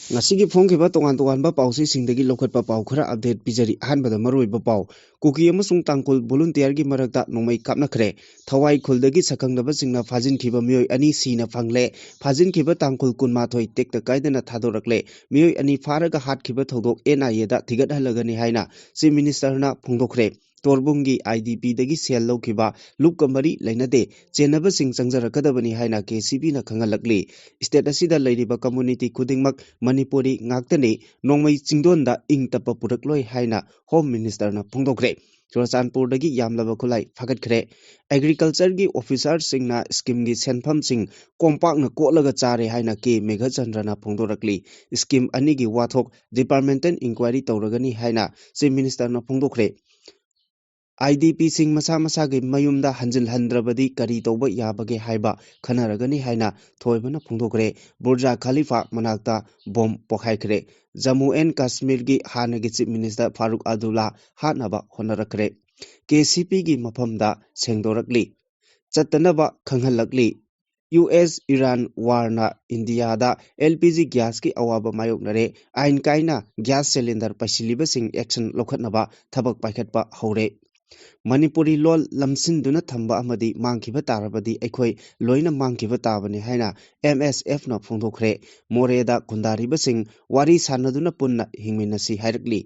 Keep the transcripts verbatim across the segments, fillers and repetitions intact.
ꯉꯁꯤꯒꯤ ꯐꯣꯡꯈꯤꯕ ꯇꯣꯉꯥꯟ ꯇꯣꯉꯥꯟꯕ ꯄꯥꯎꯆꯦꯁꯤꯡꯗꯒꯤ ꯂꯧꯈꯠꯄ ꯄꯥꯎ ꯈꯔ ꯑꯞꯗꯦꯠ ꯄꯤꯖꯔꯤ꯫ ꯑꯍꯥꯟꯕꯗ ꯃꯔꯨꯑꯣꯏꯕ ꯄꯥꯎ, ꯀꯨꯀꯤ ꯑꯃꯁꯨꯡ ꯇꯥꯡꯈꯨꯜ ꯚꯣꯂꯨꯟꯇꯤꯌꯔꯒꯤ ꯃꯔꯛꯇ ꯅꯣꯡꯃꯩ ꯀꯥꯞꯅꯈ꯭ꯔꯦ꯫ ꯊꯋꯥꯏ ꯈꯨꯜꯗꯒꯤ ꯁꯛꯈꯪꯅꯕꯁꯤꯡꯅ ꯐꯥꯖꯤꯟꯈꯤꯕ ꯃꯤꯑꯣꯏ ꯑꯅꯤ ꯁꯤꯅ ꯐꯪꯂꯦ꯫ ꯐꯥꯖꯤꯟꯈꯤꯕ ꯇꯥꯡꯈꯨꯜ ꯀꯨꯟꯃꯥꯊꯣꯏ ꯇꯦꯛꯇ ꯀꯥꯏꯗꯅ ꯊꯥꯗꯣꯔꯛꯂꯦ꯫ ꯃꯤꯑꯣꯏ ꯑꯅꯤ ꯐꯥꯔꯒ ꯍꯥꯠꯈꯤꯕ ꯊꯧꯗꯣꯛ ꯑꯦꯟ ꯑꯥꯏ ꯑꯦꯗ ꯊꯤꯒꯠꯍꯜꯂꯒꯅꯤ ꯍꯥꯏꯅ ꯆꯤꯐ ꯃꯤꯅꯤꯁꯇꯔꯅ ꯐꯣꯡꯗꯣꯛꯈ꯭ꯔꯦ꯫ ꯇꯣꯔꯕꯨꯡꯒꯤ ꯑꯥꯏ ꯗꯤ ꯄꯤꯗꯒꯤ ꯁꯦꯜ ꯂꯧꯈꯤꯕ ꯂꯨꯞꯀ ꯃꯔꯤ ꯂꯩꯅꯗꯦ꯫ ꯆꯦꯟꯅꯕꯁꯤꯡ ꯆꯪꯖꯔꯛꯀꯗꯕꯅꯤ ꯍꯥꯏꯅ ꯀꯦ ꯁꯤ ꯕꯤꯅ ꯈꯪꯍꯜꯂꯛꯂꯤ꯫ ꯁ꯭ꯇꯦꯠ ꯑꯁꯤꯗ ꯂꯩꯔꯤꯕ ꯀꯝꯃꯨꯅꯤꯇꯤ ꯈꯨꯗꯤꯡꯃꯛ ꯃꯅꯤꯄꯨꯔꯤ ꯉꯥꯛꯇꯅꯤ꯫ ꯅꯣꯡꯃꯩ ꯆꯤꯡꯗꯣꯟꯗ ꯏꯪ ꯇꯞꯄ ꯄꯨꯔꯛꯂꯣꯏ ꯍꯥꯏꯅ ꯍꯣꯝ ꯃꯤꯅꯤꯁꯇꯔꯅ ꯐꯣꯡꯗꯣꯛꯈ꯭ꯔꯦ꯫ ꯆꯨꯔꯆꯥꯟꯄꯨꯔꯗꯒꯤ ꯌꯥꯝꯂꯕ ꯈꯨꯠꯂꯥꯏ ꯐꯥꯒꯠꯈ꯭ꯔꯦ꯫ ꯑꯦꯒ꯭ꯔꯤꯀꯜꯆꯔꯒꯤ ꯑꯣꯐꯤꯁꯥꯔꯁꯤꯡꯅ ꯁ꯭ꯀꯤꯝꯒꯤ ꯁꯦꯟꯐꯝꯁꯤꯡ ꯀꯣꯝꯄꯥꯛꯅ ꯀꯣꯠꯂꯒ ꯆꯥꯔꯦ ꯍꯥꯏꯅ ꯀꯦ ꯃꯦꯘꯆꯟꯗ꯭ꯔꯅ ꯐꯣꯡꯗꯣꯔꯛꯂꯤ꯫ ꯁ꯭ꯀꯤꯝ ꯑꯅꯤꯒꯤ ꯋꯥꯊꯣꯛ ꯗꯤꯄꯥꯔꯠꯃꯦꯟꯇꯦꯜ ꯏꯟꯀ꯭ꯋꯥꯏꯔꯤ ꯇꯧꯔꯒꯅꯤ ꯍꯥꯏꯅ ꯆꯤꯐ ꯃꯤꯅꯤꯁꯇꯔꯅ ꯐꯣꯡꯗꯣꯛꯈ꯭ꯔꯦ꯫ ꯑꯥꯏ ꯗꯤ ꯄꯤꯁꯤꯡ ꯃꯁꯥ ꯃꯁꯥꯒꯤ ꯃꯌꯨꯝꯗ ꯍꯟꯖꯤꯜꯍꯟꯗ꯭ꯔꯕꯗꯤ ꯀꯔꯤ ꯇꯧꯕ ꯌꯥꯕꯒꯦ ꯍꯥꯏꯕ ꯈꯟꯅꯔꯒꯅꯤ ꯍꯥꯏꯅ ꯊꯣꯏꯕꯅ ꯐꯣꯡꯗꯣꯛꯈ꯭ꯔꯦ꯫ ꯕꯨꯔꯖꯥ ꯈꯥꯂꯤꯐꯥ ꯃꯅꯥꯛꯇ ꯕꯣꯝ ꯄꯣꯈꯥꯏꯈ꯭ꯔꯦ꯫ ꯖꯝꯃꯨ ꯑꯦꯟ ꯀꯥꯁꯃꯤꯔꯒꯤ ꯍꯥꯟꯅꯒꯤ chief minister Farooq Abdullah ꯍꯥꯠꯅꯕ ꯍꯣꯠꯅꯔꯛꯈ꯭ꯔꯦ꯫ K C ꯄꯤꯒꯤ ꯃꯐꯝꯗ ꯁꯦꯡꯗꯣꯔꯛꯂꯤ꯫ ꯆꯠꯇꯅꯕ ꯈꯪꯍꯜꯂꯛꯂꯤ꯫ ꯌꯨ ꯑꯦꯁ ꯏꯔꯥꯟ ꯋꯥꯔꯅ ꯏꯟꯗꯤꯌꯥꯗ ꯑꯦꯜ ꯄꯤ ꯖꯤ ꯒ꯭ꯌꯥꯁꯀꯤ ꯑꯋꯥꯕ ꯃꯥꯌꯣꯛꯅꯔꯦ꯫ ꯑꯥꯏꯟ ꯀꯥꯏꯅ ꯒ꯭ꯌꯥꯁ ꯁꯤꯂꯤꯟꯗꯔ ꯄꯩꯁꯤꯜꯂꯤꯕꯁꯤꯡ ꯑꯦꯛꯁꯟ ꯂꯧꯈꯠꯅꯕ ꯊꯕꯛ ꯄꯥꯏꯈꯠꯄ ꯍꯧꯔꯦ꯫ ꯃꯅꯤꯄꯨꯔꯤ ꯂꯣꯜ ꯂꯝꯁꯤꯟꯗꯨꯅ ꯊꯝꯕ ꯑꯃꯗꯤ ꯃꯥꯡꯈꯤꯕ ꯇꯥꯔꯕꯗꯤ ꯑꯩꯈꯣꯏ ꯂꯣꯏꯅ ꯃꯥꯡꯈꯤꯕ ꯇꯥꯕꯅꯤ ꯍꯥꯏꯅ ꯑꯦꯝ ꯑꯦꯁ ꯑꯦꯐꯅ ꯐꯣꯡꯗꯣꯛꯈ꯭ꯔꯦ꯫ ꯃꯣꯔꯦꯗ ꯈꯨꯟꯗꯥꯔꯤꯕꯁꯤꯡ ꯋꯥꯔꯤ ꯁꯥꯟꯅꯗꯨꯅ ꯄꯨꯟꯅ ꯍꯤꯡꯃꯤꯟꯅꯁꯤ ꯍꯥꯏꯔꯛꯂꯤ꯫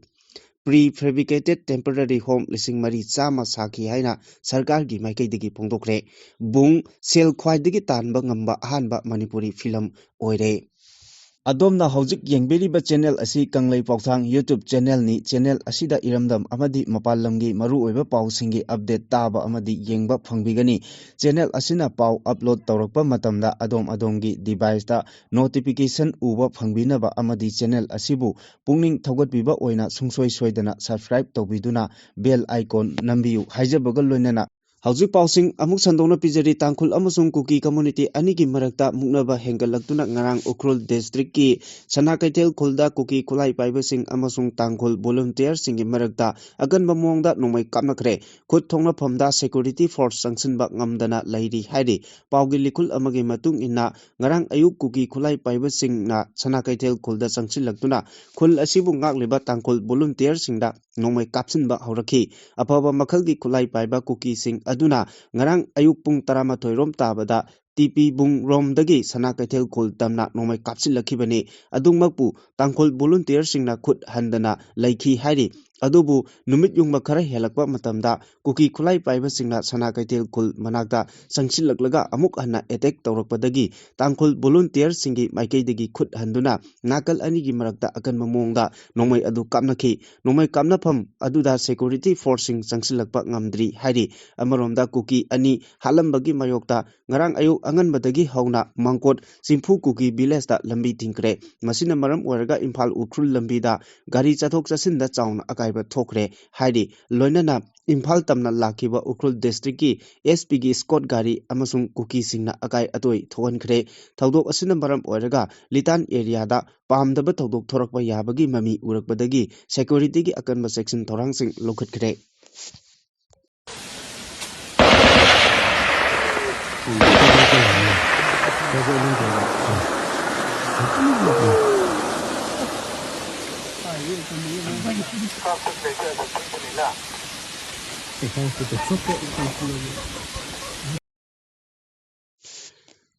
ꯄ꯭ꯔꯤ ꯐꯦꯕ꯭ꯔꯤꯀꯦꯇꯦꯠ ꯇꯦꯝꯄꯔꯔꯤ ꯍꯣꯝ ꯂꯤꯁꯤꯡ ꯃꯔꯤ ꯆꯥꯝꯃ ꯁꯥꯈꯤ ꯍꯥꯏꯅ ꯁꯔꯀꯥꯔꯒꯤ ꯃꯥꯏꯀꯩꯗꯒꯤ ꯐꯣꯡꯗꯣꯛꯈ꯭ꯔꯦ꯫ ꯕꯨꯡ, ꯁꯦꯜ ꯈ꯭ꯋꯥꯏꯗꯒꯤ ꯇꯥꯟꯕ ꯉꯝꯕ ꯑꯍꯥꯟꯕ ꯃꯅꯤꯄꯨꯔꯤ ꯐꯤꯂꯝ ꯑꯣꯏꯔꯦ꯫ ꯑꯗꯣꯝꯅ ꯍꯧꯖꯤꯛ ꯌꯦꯡꯕꯤꯔꯤꯕ ꯆꯦꯅꯦꯜ ꯑꯁꯤ ꯀꯪꯂꯩ ꯄꯥꯎꯊꯥꯡ YouTube ꯆꯦꯅꯦꯜꯅꯤ꯫ ꯆꯦꯅꯦꯜ ꯑꯁꯤꯗ ꯏꯔꯝꯗꯝ ꯑꯃꯗꯤ ꯃꯄꯥꯟ ꯂꯝꯒꯤ ꯃꯔꯨꯑꯣꯏꯕ ꯄꯥꯎꯁꯤꯡꯒꯤ ꯑꯞꯗꯦꯠ ꯇꯥꯕ ꯑꯃꯗꯤ ꯌꯦꯡꯕ ꯐꯪꯕꯤꯒꯅꯤ꯫ ꯆꯦꯅꯦꯜ ꯑꯁꯤꯅ ꯄꯥꯎ ꯑꯞꯂꯣꯗ ꯇꯧꯔꯛꯄ ꯃꯇꯝꯗ ꯑꯗꯣꯝ ꯑꯗꯣꯝꯒꯤ ꯗꯤꯚꯥꯏꯁꯇ ꯅꯣꯇꯤꯐꯤꯀꯦꯁꯟ ꯎꯕ ꯐꯪꯕꯤꯅꯕ ꯑꯃꯗꯤ ꯆꯦꯅꯦꯜ ꯑꯁꯤꯕꯨ ꯄꯨꯛꯅꯤꯡ ꯊꯧꯒꯠꯄꯤꯕ ꯑꯣꯏꯅ ꯁꯨꯡꯁꯣꯏ ꯁꯣꯏꯗꯅ ꯁꯕꯁꯀ꯭ꯔꯥꯏꯕ ꯇꯧꯕꯤꯗꯨꯅ ꯕꯦꯜ ꯑꯥꯏꯀꯣꯟ ꯅꯝꯕꯤꯌꯨ ꯍꯥꯏꯖꯕꯒ ꯂꯣꯏꯅꯅ ꯍꯧꯖꯤꯛ ꯄꯥꯎꯁꯤꯡ ꯑꯃꯨꯛ ꯁꯟꯗꯣꯛꯅ ꯄꯤꯖꯔꯤ꯫ ꯇꯥꯡꯈꯨꯜ ꯑꯃꯁꯨꯡ ꯀꯨꯀꯤ community ꯑꯅꯤꯒꯤ ꯃꯔꯛꯇ ꯃꯨꯛꯅꯕ ꯍꯦꯟꯒꯠꯂꯛꯇꯨꯅ ꯉꯔꯥꯡ ꯎꯈ꯭ꯔꯨꯜ districtꯀꯤ ꯁꯅꯥ ꯀꯩꯊꯦꯜ ꯈꯨꯜꯗ ꯀꯨꯀꯤ ꯈꯨꯠꯂꯥꯏ ꯄꯥꯏꯕꯁꯤꯡ ꯑꯃꯁꯨꯡ ꯇꯥꯡꯈꯨꯜ volunteerꯁꯤꯡꯒꯤ ꯃꯔꯛꯇ ꯑꯀꯟꯕ ꯃꯑꯣꯡꯗ ꯅꯣꯡꯃꯩ ꯀꯥꯞꯅꯈ꯭ꯔꯦ꯫ ꯈꯨꯠ ꯊꯣꯛꯅꯐꯝꯗ security force ꯆꯪꯁꯤꯟꯕ ꯉꯝꯗꯅ ꯂꯩꯔꯤ ꯍꯥꯏꯔꯤ꯫ ꯄꯥꯎꯒꯤ ꯂꯤꯈꯨꯜ ꯑꯃꯒꯤ ꯃꯇꯨꯡ ꯏꯟꯅ, ꯉꯔꯥꯡ ꯑꯌꯨꯛ ꯀꯨꯀꯤ ꯈꯨꯠꯂꯥꯏ ꯄꯥꯏꯕꯁꯤꯡꯅ ꯁꯅꯥ ꯀꯩꯊꯦꯜ ꯈꯨꯜꯗ ꯆꯪꯁꯤꯜꯂꯛꯇꯨꯅ ꯈꯨꯜ ꯑꯁꯤꯕꯨ ꯉꯥꯛꯂꯤꯕ ꯇꯥꯡꯈꯨꯜ volunteerꯁꯤꯡꯗ ꯅꯣꯡꯃꯩ ꯀꯥꯞꯁꯤꯟꯕ ꯍꯧꯔꯛꯈꯤ꯫ ꯑꯐꯕ ꯃꯈꯜꯒꯤ ꯈꯨꯠꯂꯥꯏ ꯄꯥꯏꯕ ꯀꯨꯀꯤꯁꯤꯡ ꯑꯗꯨꯅ ꯉꯔꯥꯡ ꯑꯌꯨꯛ ꯄꯨꯡ ꯇꯔꯥꯃꯥꯊꯣꯏ ꯔꯣꯝ ꯇꯥꯕꯗ ꯇꯤ ꯄꯤ ꯕꯨꯡꯔꯣꯝꯗꯒꯤ ꯁꯅꯥ ꯀꯩꯊꯦꯜ ꯈꯨꯜ ꯇꯝꯅ ꯅꯣꯡꯃꯩ ꯀꯥꯞꯁꯤꯜꯂꯛꯈꯤꯕꯅꯤ꯫ ꯑꯗꯨꯃꯛꯄꯨ ꯇꯥꯡꯈꯨꯜ volunteerꯁꯤꯡꯅ ꯈꯨꯠ ꯍꯟꯗꯅ ꯂꯩꯈꯤ ꯍꯥꯏꯔꯤ꯫ ꯑꯗꯨꯕꯨ ꯅꯨꯃꯤꯠ ꯌꯨꯡꯕ ꯈꯔ ꯍꯦꯜꯂꯛꯄ ꯃꯇꯝꯗ ꯀꯨꯀꯤ ꯈꯨꯠꯂꯥꯏ ꯄꯥꯏꯕꯁꯤꯡꯅ ꯁꯅꯥ ꯀꯩꯊꯦꯜ ꯈꯨꯜ ꯃꯅꯥꯛꯇ ꯆꯪꯁꯤꯜꯂꯛꯂꯒ ꯑꯃꯨꯛ ꯍꯟꯅ attack ꯇꯧꯔꯛꯄꯗꯒꯤ ꯇꯥꯡꯈꯨꯜ volunteerꯁꯤꯡꯒꯤ ꯃꯥꯏꯀꯩꯗꯒꯤ ꯈꯨꯠ ꯍꯟꯗꯨꯅ ꯅꯥꯀꯜ ꯑꯅꯤꯒꯤ ꯃꯔꯛꯇ ꯑꯀꯟꯕ ꯃꯑꯣꯡꯗ ꯅꯣꯡꯃꯩ ꯑꯗꯨ ꯀꯥꯞꯅꯈꯤ꯫ ꯅꯣꯡꯃꯩ ꯀꯥꯞꯅꯐꯝ ꯑꯗꯨꯗ security forceꯁꯤꯡ ꯆꯪꯁꯤꯜꯂꯛꯄ ꯉꯝꯗ꯭ꯔꯤ ꯍꯥꯏꯔꯤ꯫ ꯑꯃꯔꯣꯝꯗ ꯀꯨꯀꯤ ꯑꯅꯤ ꯍꯥꯠꯂꯝꯕꯒꯤ ꯃꯥꯌꯣꯛꯇ ꯉꯔꯥꯡ ꯑꯌꯨꯛ ꯑꯉꯟꯕꯗꯒꯤ ꯍꯧꯅ ꯃꯥꯡꯀꯣꯠ ꯆꯤꯡꯐꯨ ꯀꯨꯀꯤ villageꯇ ꯂꯝꯕꯤ ꯊꯤꯡꯈ꯭ꯔꯦ꯫ ꯃꯁꯤꯅ ꯃꯔꯝ ꯑꯣꯏꯔꯒ ꯏꯝꯐꯥꯜ ꯎꯈ꯭ꯔꯨꯜ ꯂꯝꯕꯤꯗ ꯒꯥꯔꯤ ꯆꯠꯊꯣꯛ ꯆꯠꯁꯤꯟꯗ ꯆꯥꯎꯅ ꯑꯀꯥꯏꯕ ꯊꯣꯛꯈ꯭ꯔꯦ ꯍꯥꯏꯔꯤ꯫ ꯂꯣꯏꯅꯅ ꯏꯝꯐꯥꯜ ꯇꯝꯅ ꯂꯥꯛꯈꯤꯕ ꯎꯈ꯭ꯔꯨꯜ districtꯀꯤ S Pꯒꯤ escort ꯒꯥꯔꯤ ꯑꯃꯁꯨꯡ ꯀꯨꯀꯤꯁꯤꯡꯅ ꯑꯀꯥꯏ ꯑꯇꯣꯏ ꯊꯣꯛꯍꯟꯈ꯭ꯔꯦ꯫ ꯊꯧꯗꯣꯛ ꯑꯁꯤꯅ ꯃꯔꯝ ꯑꯣꯏꯔꯒ ꯂꯤꯇꯥꯟ areaꯗ ꯄꯥꯝꯗꯕ ꯊꯧꯗꯣꯛ ꯊꯣꯔꯛꯄ ꯌꯥꯕꯒꯤ ꯃꯃꯤ ꯎꯔꯛꯄꯗꯒꯤ securityꯒꯤ ꯑꯀꯟꯕ ꯆꯦꯛꯁꯤꯟ ꯊꯧꯔꯥꯡꯁꯤꯡ ꯂꯧꯈꯠꯈ꯭ꯔꯦ꯫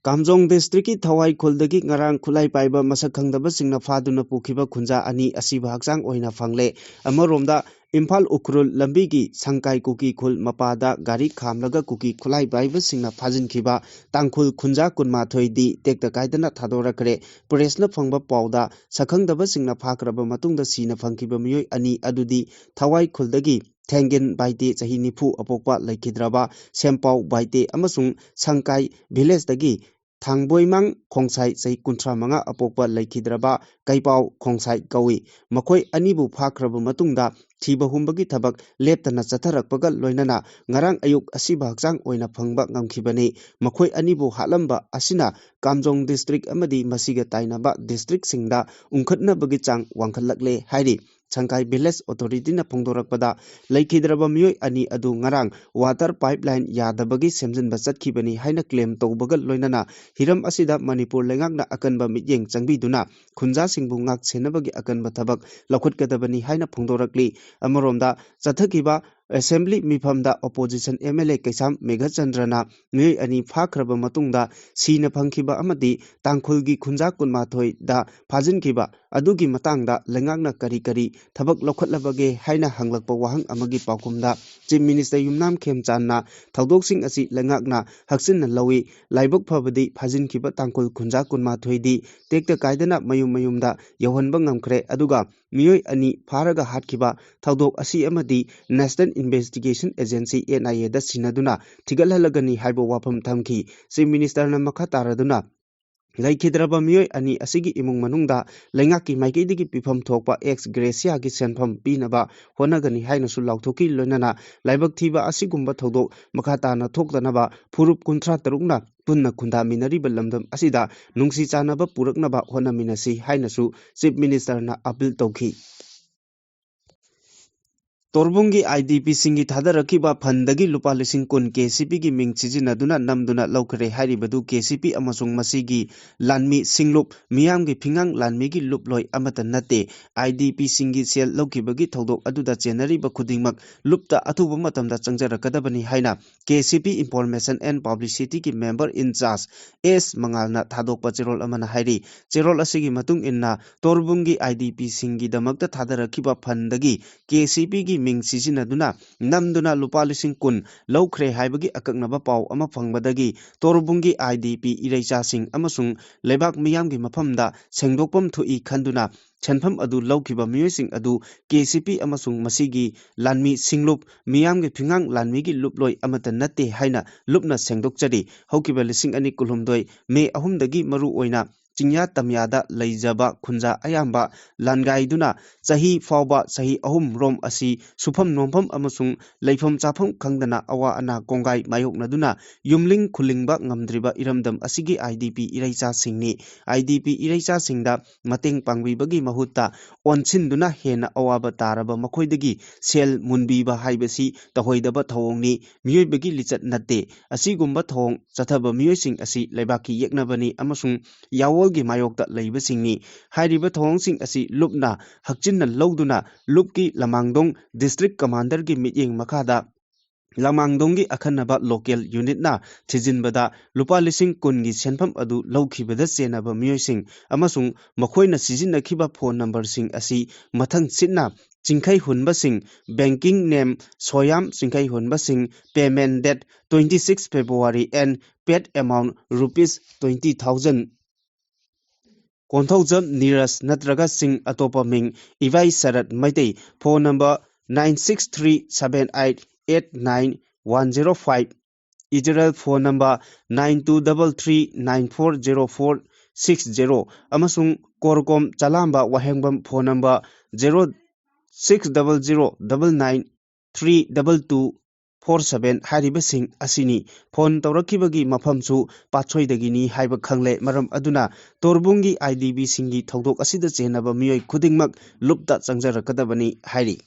ꯀꯥꯝꯖꯣꯡ districtꯀꯤ ꯊꯋꯥꯏ ꯈꯨꯜꯗꯒꯤ ꯉꯔꯥꯡ ꯈꯨꯠꯂꯥꯏ ꯄꯥꯏꯕ ꯃꯁꯛ ꯈꯪꯗꯕꯁꯤꯡꯅ ꯐꯥꯗꯨꯅ ꯄꯨꯈꯤꯕ ꯈꯨꯟꯖꯥ ꯑꯅꯤ ꯑꯁꯤꯕ ꯍꯛꯆꯥꯡ ꯑꯣꯏꯅ ꯐꯪꯂꯦ꯫ ꯑꯃꯔꯣꯝꯗ ꯏꯝꯐꯥꯜ ꯎꯈ꯭ꯔꯨꯜ ꯂꯝꯕꯤꯒꯤ ꯁꯪꯀꯥꯏ ꯀꯨꯀꯤ ꯈꯨꯜ ꯃꯄꯥꯗ ꯒꯥꯔꯤ ꯈꯥꯝꯂꯒ ꯀꯨꯀꯤ ꯈꯨꯠꯂꯥꯏ ꯄꯥꯏꯕꯁꯤꯡꯅ ꯐꯥꯖꯤꯟꯈꯤꯕ ꯇꯥꯡꯈꯨꯜ ꯈꯨꯟꯖꯥ ꯀꯨꯟꯃꯥꯊꯣꯏꯗꯤ ꯇꯦꯛꯇ ꯀꯥꯏꯗꯅ ꯊꯥꯗꯣꯔꯛꯈ꯭ꯔꯦ꯫ Pressꯅ ꯐꯪꯕ ꯄꯥꯎꯗ ꯁꯛꯈꯪꯗꯕꯁꯤꯡꯅ ꯐꯥꯈ꯭ꯔꯕ ꯃꯇꯨꯡꯗ ꯁꯤꯅ ꯐꯪꯈꯤꯕ ꯃꯤꯑꯣꯏ ꯑꯅꯤ ꯑꯗꯨꯗꯤ ꯊꯋꯥꯏ ꯈꯨꯜꯗꯒꯤ ꯊꯦꯡꯒꯤꯟ ꯕꯥꯏꯇꯦ ꯆꯍꯤ ꯅꯤꯐꯨ ꯑꯄꯣꯛꯄ ꯂꯩꯈꯤꯗ꯭ꯔꯕ ꯁꯦꯝꯄꯥꯎ ꯕꯥꯏꯇꯦ ꯑꯃꯁꯨꯡ ꯁꯪꯀꯥꯏ villageꯇꯒꯤ ꯊꯥꯡꯕꯣꯏꯃꯥꯡ ꯈꯣꯡꯁꯥꯏ, ꯆꯍꯤ ꯀꯨꯟꯊ꯭ꯔꯥ ꯃꯉꯥ, ꯑꯄꯣꯛꯄ ꯂꯩꯈꯤꯗ꯭ꯔꯕ ꯀꯩꯄꯥꯎ ꯈꯣꯡꯁꯥꯏ ꯀꯧꯏ꯫ ꯃꯈꯣꯏ ꯑꯅꯤꯕꯨ ꯐꯥꯈ꯭ꯔꯕ ꯃꯇꯨꯡꯗ ꯊꯤꯕ ꯍꯨꯝꯕꯒꯤ ꯊꯕꯛ ꯂꯦꯞꯇꯅ ꯆꯠꯊꯔꯛꯄꯒ ꯂꯣꯏꯅꯅ ꯉꯔꯥꯡ ꯑꯌꯨꯛ ꯑꯁꯤꯕ ꯍꯛꯆꯥꯡ ꯑꯣꯏꯅ ꯐꯪꯕ ꯉꯝꯈꯤꯕꯅꯤ꯫ ꯃꯈꯣꯏ ꯑꯅꯤꯕꯨ ꯍꯥꯠꯂꯝꯕ ꯑꯁꯤꯅ ꯀꯥꯝꯖꯣꯡ district ꯑꯃꯗꯤ ꯃꯁꯤꯒ ꯇꯥꯏꯅꯕ districtꯁꯤꯡꯗ ꯎꯪꯈꯠꯅꯕꯒꯤ ꯆꯥꯡ ꯋꯥꯡꯈꯠꯂꯛꯂꯦ ꯍꯥꯏꯔꯤ꯫ ꯁꯪꯀꯥꯏ village authorityꯅ ꯐꯣꯡꯗꯣꯔꯛꯄꯗ, ꯂꯩꯈꯤꯗ꯭ꯔꯕ ꯃꯤꯑꯣꯏ ꯑꯅꯤ ꯑꯗꯨ ꯉꯔꯥꯡ water pipeline ꯌꯥꯗꯕꯒꯤ ꯁꯦꯝꯖꯤꯟꯕ ꯆꯠꯈꯤꯕꯅꯤ ꯍꯥꯏꯅ claim ꯇꯧꯕꯒ ꯂꯣꯏꯅꯅ ꯍꯤꯔꯝ ꯑꯁꯤꯗ ꯃꯅꯤꯄꯨꯔ ꯂꯩꯉꯥꯛꯅ ꯑꯀꯟꯕ ꯃꯤꯠꯌꯦꯡ ꯆꯪꯕꯤꯗꯨꯅ ꯈꯨꯟꯖꯥꯁꯤꯡꯕꯨ ꯉꯥꯛ ꯁꯦꯟꯅꯕꯒꯤ ꯑꯀꯟꯕ ꯊꯕꯛ ꯂꯧꯈꯠꯀꯗꯕꯅꯤ ꯍꯥꯏꯅ ꯐꯣꯡꯗꯣꯔꯛꯂꯤ꯫ ꯑꯃꯔꯣꯝꯗ, ꯆꯠꯊꯈꯤꯕ assembly ꯃꯤꯐꯝꯗ opposition MLA ꯀꯩꯁꯥꯝ ꯃꯦꯘꯆꯟꯗ꯭ꯔꯅ ꯃꯤꯑꯣꯏ ꯑꯅꯤ ꯐꯥꯈ꯭ꯔꯕ ꯃꯇꯨꯡꯗ ꯁꯤꯅ ꯐꯪꯈꯤꯕ ꯑꯃꯗꯤ ꯇꯥꯡꯈꯨꯜꯒꯤ ꯈꯨꯟꯖꯥ ꯀꯨꯟꯃꯥꯊꯣꯏꯗ ꯐꯥꯖꯤꯟꯈꯤꯕ ꯑꯗꯨꯒꯤ ꯃꯇꯥꯡꯗ ꯂꯩꯉꯥꯛꯅ ꯀꯔꯤ ꯀꯔꯤ ꯊꯕꯛ ꯂꯧꯈꯠꯂꯕꯒꯦ ꯍꯥꯏꯅ ꯍꯪꯂꯛꯄ ꯋꯥꯍꯪ ꯑꯃꯒꯤ ꯄꯥꯎꯈꯨꯝꯗ Chief Minister ꯌꯨꯝꯅꯥꯝ ꯈꯦꯝꯆꯥꯟꯅ ꯊꯧꯗꯣꯛꯁꯤꯡ ꯑꯁꯤ ꯂꯩꯉꯥꯛꯅ ꯍꯛꯆꯤꯟꯅ ꯂꯧꯏ, ꯂꯥꯏꯕꯛ ꯐꯕꯗꯤ ꯐꯥꯖꯤꯟꯈꯤꯕ ꯇꯥꯡꯈꯨꯜ ꯈꯨꯟꯖꯥ ꯀꯨꯟꯃꯥꯊꯣꯏꯗꯤ ꯇꯦꯛꯇ ꯀꯥꯏꯗꯅ ꯃꯌꯨꯝ ꯃꯌꯨꯝꯗ ꯌꯧꯍꯟꯕ ꯉꯝꯈ꯭ꯔꯦ, ꯑꯗꯨꯒ ꯃꯤꯑꯣꯏ ꯑꯅꯤ ꯐꯥꯔꯒ ꯍꯥꯠꯈꯤꯕ ꯊꯧꯗꯣꯛ ꯑꯁꯤ ꯑꯃꯗꯤ National Investigation Agency, NIAꯗ ꯁꯤꯟꯅꯗꯨꯅ ꯊꯤꯒꯠꯍꯜꯂꯒꯅꯤ ꯍꯥꯏꯕ ꯋꯥꯐꯝ ꯊꯝꯈꯤ꯫ Chief Ministerꯅ ꯃꯈꯥ ꯇꯥꯔꯗꯨꯅ, ꯂꯩꯈꯤꯗ꯭ꯔꯕ ꯃꯤꯑꯣꯏ ꯑꯅꯤ ꯑꯁꯤꯒꯤ ꯏꯃꯨꯡ ꯃꯅꯨꯡꯗ ꯂꯩꯉꯥꯛꯀꯤ ꯃꯥꯏꯀꯩꯗꯒꯤ ꯄꯤꯐꯝ ꯊꯣꯛꯄ ex graciaꯒꯤ ꯁꯦꯟꯐꯝ ꯄꯤꯅꯕ ꯍꯣꯠꯅꯒꯅꯤ ꯍꯥꯏꯅꯁꯨ ꯂꯥꯎꯊꯣꯛꯈꯤ꯫ ꯂꯣꯏꯅꯅ ꯂꯥꯏꯕꯛ ꯊꯤꯕ ꯑꯁꯤꯒꯨꯝꯕ ꯊꯧꯗꯣꯛ ꯃꯈꯥ ꯇꯥꯅ ꯊꯣꯛꯇꯅꯕ ꯐꯨꯔꯨꯞ ꯀꯨꯟꯊ꯭ꯔꯥ ꯇꯔꯨꯛꯅ ꯄꯨꯟꯅ ꯈꯨꯟꯗꯥꯃꯤꯟꯅꯔꯤꯕ ꯂꯝꯗꯝ ꯑꯁꯤꯗ ꯅꯨꯡꯁꯤ ꯆꯥꯟꯅꯕ ꯄꯨꯔꯛꯅꯕ ꯍꯣꯠꯅꯃꯤꯟꯅꯁꯤ ꯍꯥꯏꯅꯁꯨ Chief Ministerꯅ appeal ꯇꯧꯈꯤ꯫ ꯇꯣꯔꯕꯨꯡꯒꯤ IDPꯁꯤꯡꯒꯤ ꯊꯥꯗꯔꯛꯈꯤꯕ fundꯗꯒꯤ ꯂꯨꯄꯥ ꯂꯤꯁꯤꯡ ꯀꯨꯟ KCPꯒꯤ ꯃꯤꯡ ꯁꯤꯖꯤꯟꯅꯗꯨꯅ ꯅꯝꯗꯨꯅ ꯂꯧꯈ꯭ꯔꯦ ꯍꯥꯏꯔꯤꯕꯗꯨ KCP ꯑꯃꯁꯨꯡ ꯃꯁꯤꯒꯤ ꯂꯥꯟꯃꯤ ꯁꯤꯡꯂꯨꯞ ꯃꯤꯌꯥꯝꯒꯤ ꯐꯤꯉꯥꯡ ꯂꯥꯟꯃꯤꯒꯤ ꯂꯨꯞꯂꯣꯏ ꯑꯃꯠꯇ ꯅꯠꯇꯦ꯫ IDPꯁꯤꯡꯒꯤ ꯁꯦꯜ ꯂꯧꯈꯤꯕꯒꯤ ꯊꯧꯗꯣꯛ ꯑꯗꯨꯗ ꯆꯦꯟꯅꯔꯤꯕ ꯈꯨꯗꯤꯡꯃꯛ ꯂꯨꯞꯇ ꯑꯊꯨꯕ ꯃꯇꯝꯗ ꯆꯪꯖꯔꯛꯀꯗꯕꯅꯤ ꯍꯥꯏꯅ KCP Information and Publicityꯒꯤ member in charge S ꯃꯉꯥꯜꯅ ꯊꯥꯗꯣꯛꯄ ꯆꯦꯔꯣꯜ ꯑꯃꯅ ꯍꯥꯏꯔꯤ꯫ ꯆꯦꯔꯣꯜ ꯑꯁꯤꯒꯤ ꯃꯇꯨꯡ ꯏꯟꯅ ꯇꯣꯔꯕꯨꯡꯒꯤ IDPꯁꯤꯡꯒꯤꯗꯃꯛꯇ ꯊꯥꯗꯔꯛꯈꯤꯕ fundꯗꯒꯤ KCPꯒꯤ ꯃꯤꯡ ꯁꯤꯖꯤꯟꯅꯗꯨꯅ ꯅꯝꯗꯨꯅ ꯂꯨꯄꯥ ꯂꯤꯁꯤꯡ ꯀꯨꯟ ꯂꯧꯈ꯭ꯔꯦ ꯍꯥꯏꯕꯒꯤ ꯑꯀꯛꯅꯕ ꯄꯥꯎ ꯑꯃ ꯐꯪꯕꯗꯒꯤ ꯇꯣꯔꯕꯨꯡꯒꯤ IDP ꯏꯔꯩꯆꯥꯁꯤꯡ ꯑꯃꯁꯨꯡ ꯂꯩꯕꯥꯛ ꯃꯤꯌꯥꯝꯒꯤ ꯃꯐꯝꯗ ꯁꯦꯡꯗꯣꯛꯐꯝ ꯊꯣꯛꯏ ꯈꯟꯗꯨꯅ ꯁꯦꯟꯐꯝ ꯑꯗꯨ ꯂꯧꯈꯤꯕ ꯃꯤꯑꯣꯏꯁꯤꯡ ꯑꯗꯨ KCP ꯑꯃꯁꯨꯡ ꯃꯁꯤꯒꯤ ꯂꯥꯟꯃꯤ ꯁꯤꯡꯂꯨꯞ ꯃꯤꯌꯥꯝꯒꯤ ꯐꯤꯉꯥꯡ ꯂꯥꯟꯃꯤꯒꯤ ꯂꯨꯞꯂꯣꯏ ꯑꯃꯠꯇ ꯅꯠꯇꯦ ꯍꯥꯏꯅ ꯂꯨꯞꯅ ꯁꯦꯡꯗꯣꯛꯆꯔꯤ꯫ ꯍꯧꯈꯤꯕ ꯂꯤꯁꯤꯡ ꯑꯅꯤ ꯀꯨꯟꯍꯨꯝꯗꯣꯏ ꯃꯦ ꯑꯍꯨꯝꯗꯒꯤ ꯃꯔꯨ ꯑꯣꯏꯅ ꯆꯤꯡꯌꯥ ꯇꯝꯌꯥꯗ ꯂꯩꯖꯕ ꯈꯨꯟꯖꯥ ꯑꯌꯥꯝꯕ ꯂꯥꯟꯒꯥꯏꯗꯨꯅ ꯆꯍꯤ ꯐꯥꯎꯕ ꯆꯍꯤ ꯑꯍꯨꯝ ꯔꯣꯝ ꯑꯁꯤ ꯁꯨꯐꯝ ꯅꯣꯝꯐꯝ ꯑꯃꯁꯨꯡ ꯂꯩꯐꯝ ꯆꯥꯐꯝ ꯈꯪꯗꯅ ꯑꯋꯥ ꯑꯅꯥ ꯀꯣꯡꯒꯥꯏ ꯃꯥꯌꯣꯛꯅꯗꯨꯅ ꯌꯨꯝꯂꯤꯡ ꯈꯨꯂꯤꯡꯕ ꯉꯝꯗ꯭ꯔꯤꯕ ꯏꯔꯝꯗꯝ ꯑꯁꯤꯒꯤ IDP ꯏꯔꯩꯆꯥꯁꯤꯡꯅꯤ꯫ IDP ꯏꯔꯩꯆꯥꯁꯤꯡꯗ ꯃꯇꯦꯡ ꯄꯥꯡꯕꯤꯕꯒꯤ ꯃꯍꯨꯠꯇ ꯑꯣꯟꯁꯤꯟꯗꯨꯅ ꯍꯦꯟꯅ ꯑꯋꯥꯕ ꯇꯥꯔꯕ ꯃꯈꯣꯏꯗꯒꯤ ꯁꯦꯜ ꯃꯨꯟꯕꯤꯕ ꯍꯥꯏꯕꯁꯤ ꯇꯧꯍꯩꯗꯕ ꯊꯧꯑꯣꯡꯅꯤ, ꯃꯤꯑꯣꯏꯕꯒꯤ ꯂꯤꯆꯠ ꯅꯠꯇꯦ꯫ ꯑꯁꯤꯒꯨꯝꯕ ꯊꯧꯑꯣꯡ ꯆꯠꯊꯕ ꯃꯤꯑꯣꯏꯁꯤꯡ ꯑꯁꯤ ꯂꯩꯕꯥꯛꯀꯤ ꯌꯦꯛꯅꯕꯅꯤ ꯑꯃꯁꯨꯡ ꯌꯥꯋꯣꯜꯒꯤ ꯃꯥꯌꯣꯛꯇ ꯂꯩꯕꯁꯤꯡꯅꯤ꯫ ꯍꯥꯏꯔꯤꯕ ꯊꯧꯑꯣꯡꯁꯤꯡ ꯑꯁꯤ ꯂꯨꯞꯅ ꯍꯛꯆꯤꯟꯅ ꯂꯧꯗꯨꯅ ꯂꯨꯞꯀꯤ ꯂꯃꯥꯡꯗꯣꯡ ꯗꯤꯁꯇ꯭ꯔꯤꯛ ꯀꯃꯥꯟꯗꯔꯒꯤ ꯃꯤꯠꯌꯦꯡ ꯃꯈꯥꯗ ꯂꯃꯥꯡꯗꯣꯡꯒꯤ ꯑꯈꯟꯅꯕ ꯂꯣꯀꯦꯜ ꯌꯨꯅꯤꯠꯅ ꯊꯤꯖꯤꯟꯕꯗ ꯂꯨꯄꯥ ꯂꯤꯁꯤꯡ ꯀꯨꯟꯒꯤ ꯁꯦꯟꯐꯝ ꯑꯗꯨ ꯂꯧꯈꯤꯕꯗ ꯆꯦꯟꯅꯕ ꯃꯤꯑꯣꯏꯁꯤꯡ ꯑꯃꯁꯨꯡ ꯃꯈꯣꯏꯅ ꯁꯤꯖꯤꯟꯅꯈꯤꯕ ꯐꯣꯟ ꯅꯝꯕꯔꯁꯤꯡ ꯑꯁꯤ ꯃꯊꯪ ꯁꯤꯠꯅ ꯆꯤꯡꯈꯩ ꯍꯨꯟꯕꯁꯤꯡ, banking name ꯁꯣꯌꯥꯝ ꯆꯤꯡꯈꯩ ꯍꯨꯟꯕꯁꯤꯡ, payment date twenty six February and paid amount rupees twenty thousand꯫ Konthoujam Neeraj ꯅꯠꯇ꯭ꯔꯒ ꯁꯤꯡ ꯑꯇꯣꯞꯄ ꯃꯤꯡ Ibai Sarat Meitei, phone number nine six three seven eight eight nine one zero five, Israel phone number nine two double three nine four zero four six zero ꯑꯃꯁꯨꯡ ꯀꯣꯔꯀꯣꯝ ꯆꯂꯥꯝꯕ ꯋꯥꯍꯦꯡꯕꯝ phone number zero six double zero double nine three double two four seven ꯍꯥꯏꯔꯤꯕꯁꯤꯡ ꯑꯁꯤꯅꯤ꯫ Phone ꯇꯧꯔꯛꯈꯤꯕꯒꯤ ꯃꯐꯝꯁꯨ ꯄꯥꯠꯁꯣꯏꯗꯒꯤꯅꯤ ꯍꯥꯏꯕ ꯈꯪꯂꯦ꯫ ꯃꯔꯝ ꯑꯗꯨꯅ ꯇꯣꯔꯕꯨꯡꯒꯤ IDPꯁꯤꯡꯒꯤ ꯊꯧꯗꯣꯛ ꯑꯁꯤꯗ ꯆꯦꯟꯅꯕ ꯃꯤꯑꯣꯏ ꯈꯨꯗꯤꯡꯃꯛ ꯂꯨꯞꯇ ꯆꯪꯖꯔꯛꯀꯗꯕꯅꯤ ꯍꯥꯏꯔꯤ꯫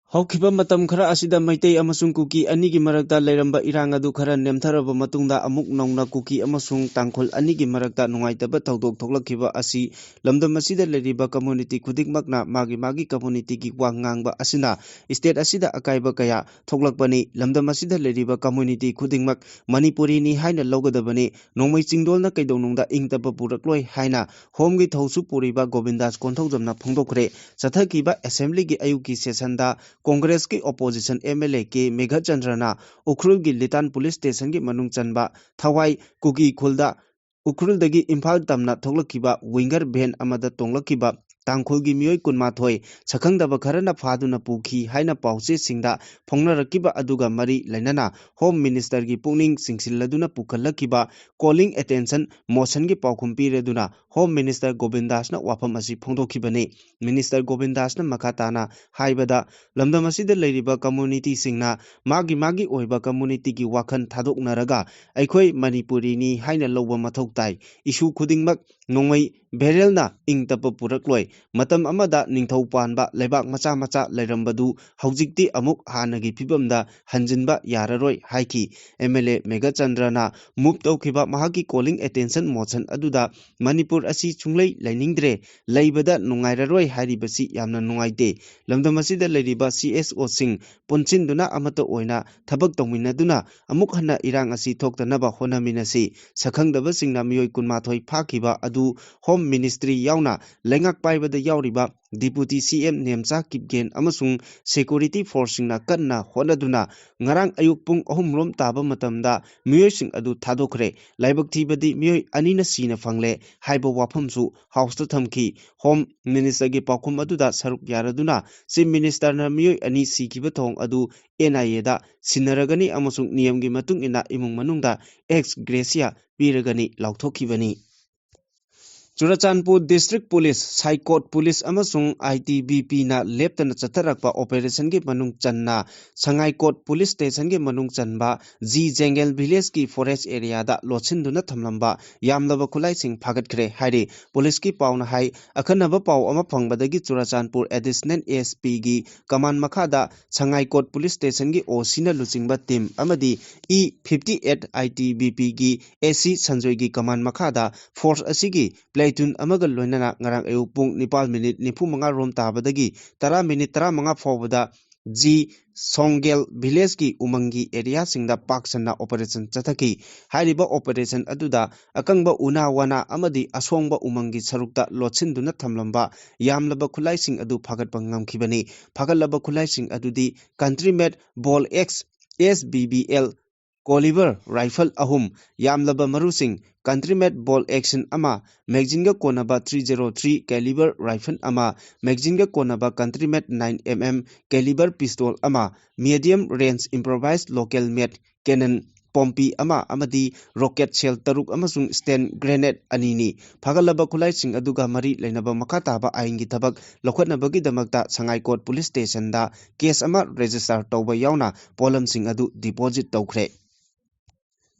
ꯍꯧꯈꯤꯕ ꯃꯇꯝ ꯈꯔ ꯑꯁꯤꯗ ꯃꯩꯇꯩ ꯑꯃꯁꯨꯡ ꯀꯨꯀꯤ ꯑꯅꯤꯒꯤ ꯃꯔꯛꯇ ꯂꯩꯔꯝꯕ ꯏꯔꯥꯡ ꯑꯗꯨ ꯈꯔ ꯅꯦꯝꯊꯔꯕ ꯃꯇꯨꯡꯗ, ꯑꯃꯨꯛ ꯅꯧꯅ ꯀꯨꯀꯤ ꯑꯃꯁꯨꯡ ꯇꯥꯡꯈꯨꯜ ꯑꯅꯤꯒꯤ ꯃꯔꯛꯇ ꯅꯨꯡꯉꯥꯏꯇꯕ ꯊꯧꯗꯣꯛ ꯊꯣꯛꯂꯛꯈꯤꯕ ꯑꯁꯤ ꯂꯝꯗꯝ ꯑꯁꯤꯗ ꯂꯩꯔꯤꯕ community ꯈꯨꯗꯤꯡꯃꯛꯅ ꯃꯥꯒꯤ ꯃꯥꯒꯤ communityꯒꯤ ꯋꯥ ꯉꯥꯡꯕ ꯑꯁꯤꯅ state ꯑꯁꯤꯗ ꯑꯀꯥꯏꯕ ꯀꯌꯥ ꯊꯣꯛꯂꯛꯄꯅꯤ꯫ ꯂꯝꯗꯝ ꯑꯁꯤꯗ ꯂꯩꯔꯤꯕ community ꯈꯨꯗꯤꯡꯃꯛ ꯃꯅꯤꯄꯨꯔꯤꯅꯤ ꯍꯥꯏꯅ ꯂꯧꯒꯗꯕꯅꯤ꯫ ꯅꯣꯡꯃꯩ ꯆꯤꯡꯗꯣꯜꯅ ꯀꯩꯗꯧꯅꯨꯡꯗ ꯏꯪ ꯇꯞꯄ ꯄꯨꯔꯛꯂꯣꯏ ꯍꯥꯏꯅ ꯍꯣꯝꯒꯤ ꯊꯧꯁꯨ ꯄꯨꯔꯤꯕ ꯒꯣꯕꯤꯟꯗꯥꯁ ꯀꯣꯟꯊꯧꯖꯝꯅ ꯐꯣꯡꯗꯣꯛꯈ꯭ꯔꯦ꯫ ꯆꯠꯊꯈꯤꯕ assemblyꯒꯤ ꯑꯌꯨꯛꯀꯤ sessionꯗ Congressꯀꯤ opposition MLA ꯀꯦ ꯃꯦꯘꯆꯟꯗ꯭ꯔꯅ ꯎꯈ꯭ꯔꯨꯜꯒꯤ ꯂꯤꯇꯥꯟ police stationꯒꯤ ꯃꯅꯨꯡ ꯆꯟꯕ ꯊꯋꯥꯏ ꯀꯨꯀꯤ ꯈꯨꯜꯗ ꯎꯈ꯭ꯔꯨꯜꯗꯒꯤ ꯏꯝꯐꯥꯜ ꯇꯝꯅ ꯊꯣꯛꯂꯛꯈꯤꯕ winger van ꯑꯃꯗ ꯇꯣꯡꯂꯛꯈꯤꯕ ꯇꯥꯡꯈꯨꯜꯒꯤ ꯃꯤꯑꯣꯏ ꯀꯨꯟꯃꯥꯊꯣꯏ ꯁꯛꯈꯪꯗꯕ ꯈꯔꯅ ꯐꯥꯗꯨꯅ ꯄꯨꯈꯤ ꯍꯥꯏꯅ ꯄꯥꯎꯆꯦꯁꯤꯡꯗ ꯐꯣꯡꯅꯔꯛꯈꯤꯕ ꯑꯗꯨꯒ ꯃꯔꯤ ꯂꯩꯅꯅ Home Ministerꯒꯤ ꯄꯨꯛꯅꯤꯡ ꯆꯤꯡꯁꯤꯜꯂꯗꯨꯅ ꯄꯨꯈꯠꯂꯛꯈꯤꯕ calling attention motionꯒꯤ ꯄꯥꯎꯈꯨꯝ ꯄꯤꯔꯗꯨꯅ Home Minister ꯒꯣꯕꯤꯟꯗꯥꯁꯅ ꯋꯥꯐꯝ ꯑꯁꯤ ꯐꯣꯡꯗꯣꯛꯈꯤꯕꯅꯤ꯫ Minister ꯒꯣꯕꯤꯟꯗꯥꯁꯅ ꯃꯈꯥ ꯇꯥꯅ ꯍꯥꯏꯕꯗ, ꯂꯝꯗꯝ ꯑꯁꯤꯗ ꯂꯩꯔꯤꯕ communityꯁꯤꯡꯅ ꯃꯥꯒꯤ ꯃꯥꯒꯤ ꯑꯣꯏꯕ communityꯒꯤ ꯋꯥꯈꯜ ꯊꯥꯗꯣꯛꯅꯔꯒ ꯑꯩꯈꯣꯏ ꯃꯅꯤꯄꯨꯔꯤꯅꯤ ꯍꯥꯏꯅ ꯂꯧꯕ ꯃꯊꯧ ꯇꯥꯏ꯫ Issue ꯈꯨꯗꯤꯡꯃꯛ ꯅꯣꯡꯃꯩ barrelꯅ ꯏꯪ ꯇꯞꯄ ꯄꯨꯔꯛꯂꯣꯏ꯫ ꯃꯇꯝ ꯑꯃꯗ ꯅꯤꯡꯊꯧ ꯄꯥꯟꯕ ꯂꯩꯕꯥꯛ ꯃꯆꯥ ꯃꯆꯥ ꯂꯩꯔꯝꯕꯗꯨ ꯍꯧꯖꯤꯛꯇꯤ ꯑꯃꯨꯛ ꯍꯥꯟꯅꯒꯤ ꯐꯤꯕꯝꯗ ꯍꯟꯖꯤꯟꯕ ꯌꯥꯔꯔꯣꯏ ꯍꯥꯏꯈꯤ꯫ MLA ꯃꯦꯘꯆꯟꯗ꯭ꯔꯅ move ꯇꯧꯈꯤꯕ ꯃꯍꯥꯛꯀꯤ calling attention motion ꯑꯗꯨꯗ ꯃꯅꯤꯄꯨꯔ ꯑꯁꯤ ꯁꯨꯡꯂꯩ ꯂꯩꯅꯤꯡꯗ꯭ꯔꯦ, ꯂꯩꯕꯗ ꯅꯨꯡꯉꯥꯏꯔꯔꯣꯏ ꯍꯥꯏꯔꯤꯕꯁꯤ ꯌꯥꯝꯅ ꯅꯨꯡꯉꯥꯏꯇꯦ꯫ ꯂꯝꯗꯝ ꯑꯁꯤꯗ ꯂꯩꯔꯤꯕ CSOꯁꯤꯡ ꯄꯨꯟꯁꯤꯟꯗꯨꯅ ꯑꯃꯠꯇ ꯑꯣꯏꯅ ꯊꯕꯛ ꯇꯧꯃꯤꯟꯅꯗꯨꯅ ꯑꯃꯨꯛ ꯍꯟꯅ ꯏꯔꯥꯡ ꯑꯁꯤ ꯊꯣꯛꯇꯅꯕ ꯍꯣꯠꯅꯃꯤꯟꯅꯁꯤ꯫ ꯁꯛꯈꯪꯗꯕꯁꯤꯡꯅ ꯃꯤꯑꯣꯏ ꯀꯨꯟꯃꯥꯊꯣꯏ ꯐꯥꯈꯤꯕ ꯑꯗꯨ Home Ministry ꯌꯥꯎꯅ ꯂꯩꯉꯥꯛ ꯄꯥꯏꯕꯗ ꯌꯥꯎꯔꯤꯕ Deputy CM ꯅꯦꯝꯆꯥ ꯀꯤꯞꯒꯦꯟ ꯑꯃꯁꯨꯡ security forceꯁꯤꯡꯅ ꯀꯟꯅ ꯍꯣꯠꯅꯗꯨꯅ ꯉꯔꯥꯡ ꯑꯌꯨꯛ ꯄꯨꯡ ꯑꯍꯨꯝ ꯔꯣꯝ ꯇꯥꯕ ꯃꯇꯝꯗ ꯃꯤꯑꯣꯏꯁꯤꯡ ꯑꯗꯨ ꯊꯥꯗꯣꯛꯈ꯭ꯔꯦ꯫ ꯂꯥꯏꯕꯛ ꯊꯤꯕꯗꯤ ꯃꯤꯑꯣꯏ ꯑꯅꯤꯅ ꯁꯤꯅ ꯐꯪꯂꯦ ꯍꯥꯏꯕ ꯋꯥꯐꯝꯁꯨ Houseꯇ ꯊꯝꯈꯤ꯫ Home Ministerꯒꯤ ꯄꯥꯎꯈꯨꯝ ꯑꯗꯨꯗ ꯁꯔꯨꯛ ꯌꯥꯔꯗꯨꯅ Chief Ministerꯅ ꯃꯤꯑꯣꯏ ꯑꯅꯤ ꯁꯤꯈꯤꯕ ꯊꯧꯑꯣꯡ ꯑꯗꯨ NIAꯗ ꯁꯤꯟꯅꯔꯒꯅꯤ ꯑꯃꯁꯨꯡ ꯅꯤꯌꯝꯒꯤ ꯃꯇꯨꯡ ꯏꯟꯅ ꯏꯃꯨꯡ ꯃꯅꯨꯡꯗ ex gratia ꯄꯤꯔꯒꯅꯤ ꯂꯥꯎꯊꯣꯛꯈꯤꯕꯅꯤ꯫ Churachandpur District Police, ꯁꯥꯏꯀꯣꯠ Police ꯑꯃꯁꯨꯡ I T B P ꯅ ꯂꯦꯞꯇꯅ ꯆꯠꯊꯔꯛꯄ operation ꯒꯤ ꯃꯅꯨꯡ ꯆꯟꯅ ꯁꯉꯥꯏꯀꯣꯠ Police Station ꯒꯤ ꯃꯅꯨꯡ ꯆꯟꯕ ꯖꯤ ꯖꯦꯡꯒꯦꯜ Village ꯀꯤ forest area ꯗ ꯂꯣꯠꯁꯤꯟꯗꯨꯅ ꯊꯝꯂꯝꯕ ꯌꯥꯝꯂꯕ ꯈꯨꯠꯂꯥꯏꯁꯤꯡ ꯐꯥꯒꯠꯈ꯭ꯔꯦ ꯍꯥꯏꯔꯤ꯫ Police ꯀꯤ ꯄꯥꯎꯅ ꯍꯥꯏ, ꯑꯈꯟꯅꯕ ꯄꯥꯎ ꯑꯃ ꯐꯪꯕꯗꯒꯤ ꯆꯨꯔꯆꯥꯟꯄꯨꯔ Additional S P ꯒꯤ command ꯃꯈꯥꯗ ꯁꯉꯥꯏꯀꯣꯠ Police Station ꯒꯤ O C ꯅ ꯂꯨꯆꯤꯡꯕ team ꯑꯃꯗꯤ E fifty eight I T B P ꯒꯤ A C ꯁꯟꯖꯣꯏꯒꯤ command ꯃꯈꯥꯗ force ꯑꯁꯤꯒꯤ platoon ꯑꯃꯒ ꯂꯣꯏꯅꯅ ꯉꯔꯥꯡ ꯑꯌꯨꯛ ꯄꯨꯡ ꯅꯤꯄꯥꯜ minute ꯅꯤꯐꯨ ꯃꯉꯥ ꯔꯣꯝ ꯇꯥꯕꯗꯒꯤ ꯇꯔꯥ minute ꯇꯔꯥ ꯃꯉꯥ ꯐꯥꯎꯕꯗ ꯖꯤ ꯁꯣꯡꯒꯦꯜ Village ꯀꯤ ꯎꯃꯪꯒꯤ area ꯁꯤꯡꯗ ꯄꯥꯛ ꯁꯟꯅ operation ꯆꯠꯊꯈꯤ꯫ ꯍꯥꯏꯔꯤꯕ operation ꯑꯗꯨꯗ ꯑꯀꯪꯕ ꯎꯅꯥ ꯋꯥꯅꯥ ꯑꯃꯗꯤ ꯑꯁꯣꯡꯕ ꯎꯃꯪꯒꯤ ꯁꯔꯨꯛꯇ ꯂꯣꯠꯁꯤꯟꯗꯨꯅ ꯊꯝꯂꯝꯕ ꯌꯥꯝꯂꯕ ꯈꯨꯠꯂꯥꯏꯁꯤꯡ ꯑꯗꯨ ꯐꯥꯒꯠꯄ ꯉꯝꯈꯤꯕꯅꯤ꯫ ꯐꯥꯒꯠꯂꯕ ꯈꯨꯠꯂꯥꯏꯁꯤꯡ ꯑꯗꯨꯗꯤ country made bolt action S B B L caliber rifle ꯑꯍꯨꯝ, ꯌꯥꯝꯂꯕ ꯃꯔꯨꯁꯤꯡ, country made bolt action ꯑꯃ, magazine ꯒ ꯀꯣꯟꯅꯕ three zero three caliber rifle ꯑꯃ, magazine ꯒ ꯀꯣꯟꯅꯕ country made nine M M caliber pistol ꯑꯃ, medium range improvised local made cannon Pompey ꯑꯃ ꯑꯃꯗꯤ rocket shell ꯇꯔꯨꯛ ꯑꯃꯁꯨꯡ stun grenade ꯑꯅꯤꯅꯤ꯫ ꯐꯥꯒꯠꯂꯕ ꯈꯨꯠꯂꯥꯏꯁꯤꯡ ꯑꯗꯨꯒ ꯃꯔꯤ ꯂꯩꯅꯕ ꯃꯈꯥ ꯇꯥꯕ ꯑꯥꯏꯟꯒꯤ ꯊꯕꯛ ꯂꯧꯈꯠꯅꯕꯒꯤꯗꯃꯛꯇ ꯁꯉꯥꯏꯀꯣꯠ Police Station ꯗ case ꯑꯃ register ꯇꯧꯕ ꯌꯥꯎꯅ ꯄꯣꯠꯂꯝꯁꯤꯡ ꯑꯗꯨ deposit ꯇꯧꯈ꯭ꯔꯦ꯫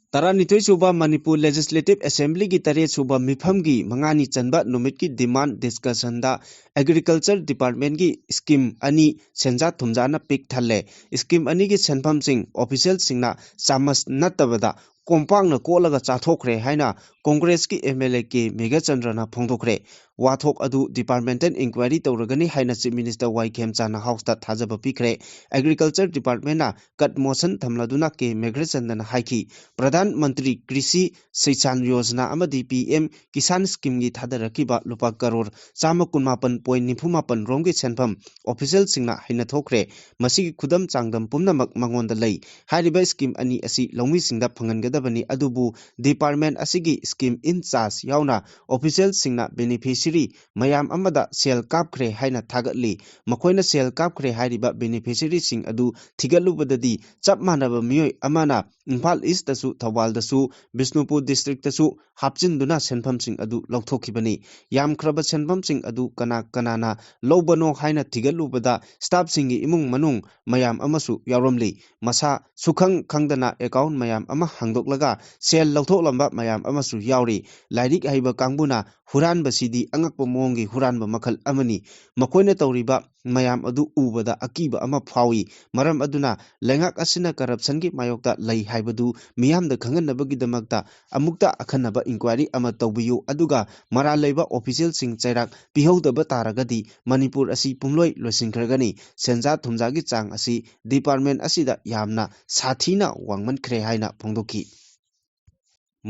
ꯇꯔꯥꯅꯤꯊꯣꯏ ꯁꯨꯕ ꯃꯅꯤꯄꯨꯔ Legislative Assembly ꯒꯤ ꯇꯔꯦꯠ ꯁꯨꯕ ꯃꯤꯐꯝꯒꯤ ꯃꯉꯥꯅꯤ ꯆꯟꯕ ꯅꯨꯃꯤꯠꯀꯤ demand discussion ꯗ Agriculture Department ꯀꯤ scheme ꯑꯅꯤ ꯁꯦꯟꯖꯥ ꯊꯨꯝꯖꯥꯅ ꯄꯤꯛ ꯊꯜꯂꯦ꯫ Scheme ꯑꯅꯤꯒꯤ ꯁꯦꯟꯐꯝꯁꯤꯡ official ꯁꯤꯡꯅ ꯆꯥꯃꯁ ꯅꯠꯇꯕꯗ ꯀꯣꯝꯄꯥꯛꯅ ꯀꯣꯠꯂꯒ ꯆꯥꯊꯣꯛꯈ꯭ꯔꯦ ꯍꯥꯏꯅ Congress ꯀꯤ M L A ꯀꯦ ꯃꯦꯘꯆꯟꯗ꯭ꯔꯅ ꯐꯣꯡꯗꯣꯛꯈ꯭ꯔꯦ꯫ ꯋꯥꯊꯣꯛ ꯑꯗꯨ departmental inquiry ꯇꯧꯔꯒꯅꯤ ꯍꯥꯏꯅ Chief Minister ꯋꯥꯏ ꯈꯦꯝꯆꯥꯟꯅ House ꯇ ꯊꯥꯖꯕ ꯄꯤꯈ꯭ꯔꯦ꯫ Agriculture Department ꯅ cut motion ꯊꯝꯂꯗꯨꯅ ꯀꯦ ꯃꯦꯘꯆꯟꯗ꯭ꯔꯅ ꯍꯥꯏꯈꯤ, ꯄ꯭ꯔꯙꯥꯟ ꯃꯟꯇ꯭ꯔꯤ ꯀ꯭ꯔꯤꯁꯤ ꯁꯤꯆꯥꯟ ꯌꯣꯖꯅꯥ ꯑꯃꯗꯤ P M Kisan scheme ꯒꯤ ꯊꯥꯗꯔꯛꯈꯤꯕ ꯂꯨꯄꯥ ꯀꯔꯣꯔ ꯆꯥꯝꯃ ꯀꯨꯟꯃꯥꯄꯟ point ꯅꯤꯐꯨ ꯃꯥꯄꯟ ꯔꯣꯝꯒꯤ ꯁꯦꯟꯐꯝ official ꯁꯤꯡꯅ ꯍꯩꯅ ꯊꯣꯛꯈ꯭ꯔꯦ꯫ ꯃꯁꯤꯒꯤ ꯈꯨꯗꯝ ꯆꯥꯡꯗꯝ ꯄꯨꯝꯅꯃꯛ ꯃꯉꯣꯟꯗ ꯂꯩ꯫ ꯍꯥꯏꯔꯤꯕ scheme ꯑꯅꯤ ꯑꯁꯤ ꯂꯧꯃꯤꯁꯤꯡꯗ ꯐꯪꯍꯟꯒꯗꯕ ꯍꯥꯏꯅꯕꯅꯤ꯫ ꯑꯗꯨꯕꯨ department ꯑꯁꯤꯒꯤ scheme in charge ꯌꯥꯎꯅ officialꯁꯤꯡꯅ beneficiary ꯃꯌꯥꯝ ꯑꯃꯗ ꯁꯦꯜ ꯀꯥꯞꯈ꯭ꯔꯦ ꯍꯥꯏꯅ ꯊꯥꯒꯠꯂꯤ꯫ ꯃꯈꯣꯏꯅ ꯁꯦꯜ ꯀꯥꯞꯈ꯭ꯔꯦ ꯍꯥꯏꯔꯤꯕ beneficiaryꯁꯤꯡ ꯑꯗꯨ ꯊꯤꯒꯠꯂꯨꯕꯗꯗꯤ ꯆꯞ ꯃꯥꯟꯅꯕ ꯃꯤꯑꯣꯏ ꯑꯃꯅ ꯏꯝꯐꯥꯜ Eastꯇꯁꯨ, ꯊꯧꯕꯥꯜꯗꯁꯨ, ꯕꯤꯁꯅꯨꯄꯨꯔ districtꯇꯁꯨ ꯍꯥꯞꯆꯤꯟꯗꯨꯅ ꯁꯦꯟꯐꯝꯁꯤꯡ ꯑꯗꯨ ꯂꯧꯊꯣꯛꯈꯤꯕꯅꯤ꯫ ꯌꯥꯝꯈ꯭ꯔꯕ ꯁꯦꯟꯐꯝꯁꯤꯡ ꯑꯗꯨ ꯀꯅꯥ ꯀꯅꯥꯅ ꯂꯧꯕꯅꯣ ꯍꯥꯏꯅ ꯊꯤꯒꯠꯂꯨꯕꯗ staffꯁꯤꯡꯒꯤ ꯏꯃꯨꯡ ꯃꯅꯨꯡ ꯃꯌꯥꯝ ꯑꯃꯁꯨ ꯌꯥꯎꯔꯝꯂꯤ꯫ ꯃꯁꯥ ꯁꯨꯈꯪ ꯈꯪꯗꯅ account ꯃꯌꯥꯝ ꯑꯃ ꯍꯥꯡꯗꯣꯛꯂꯒ ꯁꯦꯜ ꯂꯧꯊꯣꯛꯂꯝꯕ ꯃꯌꯥꯝ ꯑꯃꯁꯨ ꯌꯥꯎꯔꯤ꯫ ꯂꯥꯏꯔꯤꯛ ꯍꯩꯕ ꯀꯥꯡꯕꯨꯅ ꯍꯨꯔꯥꯟꯕꯁꯤꯗꯤ ꯑꯉꯛꯄ ꯃꯑꯣꯡꯒꯤ ꯍꯨꯔꯥꯟꯕ ꯃꯈꯜ ꯑꯃꯅꯤ꯫ ꯃꯈꯣꯏꯅ ꯇꯧꯔꯤꯕ ꯃꯌꯥꯝ ꯑꯗꯨ ꯎꯕꯗ ꯑꯀꯤꯕ ꯑꯃ ꯐꯥꯎꯏ꯫ ꯃꯔꯝ ꯑꯗꯨꯅ ꯂꯩꯉꯥꯛ ꯑꯁꯤꯅ corruptionꯒꯤ ꯃꯥꯌꯣꯛꯇ ꯂꯩ ꯍꯥꯏꯕꯗꯨ ꯃꯤꯌꯥꯝꯗ ꯈꯪꯍꯟꯅꯕꯒꯤꯗꯃꯛꯇ ꯑꯃꯨꯛꯇ ꯑꯈꯟꯅꯕ inquiry ꯑꯃ ꯇꯧꯕꯤꯌꯨ, ꯑꯗꯨꯒ ꯃꯔꯥꯜ ꯂꯩꯕ officialꯁꯤꯡ ꯆꯩꯔꯥꯛ ꯄꯤꯍꯧꯗꯕ ꯇꯥꯔꯒꯗꯤ ꯃꯅꯤꯄꯨꯔ ꯑꯁꯤ ꯄꯨꯝꯂꯣꯏ ꯂꯣꯏꯁꯤꯟꯈ꯭ꯔꯒꯅꯤ꯫ ꯁꯦꯟꯖꯥ ꯊꯨꯝꯖꯥꯒꯤ ꯆꯥꯡ ꯑꯁꯤ department ꯑꯁꯤꯗ ꯌꯥꯝꯅ ꯁꯥꯊꯤꯅ ꯋꯥꯡꯃꯟꯈ꯭ꯔꯦ ꯍꯥꯏꯅ ꯐꯣꯡꯗꯣꯛꯈꯤ꯫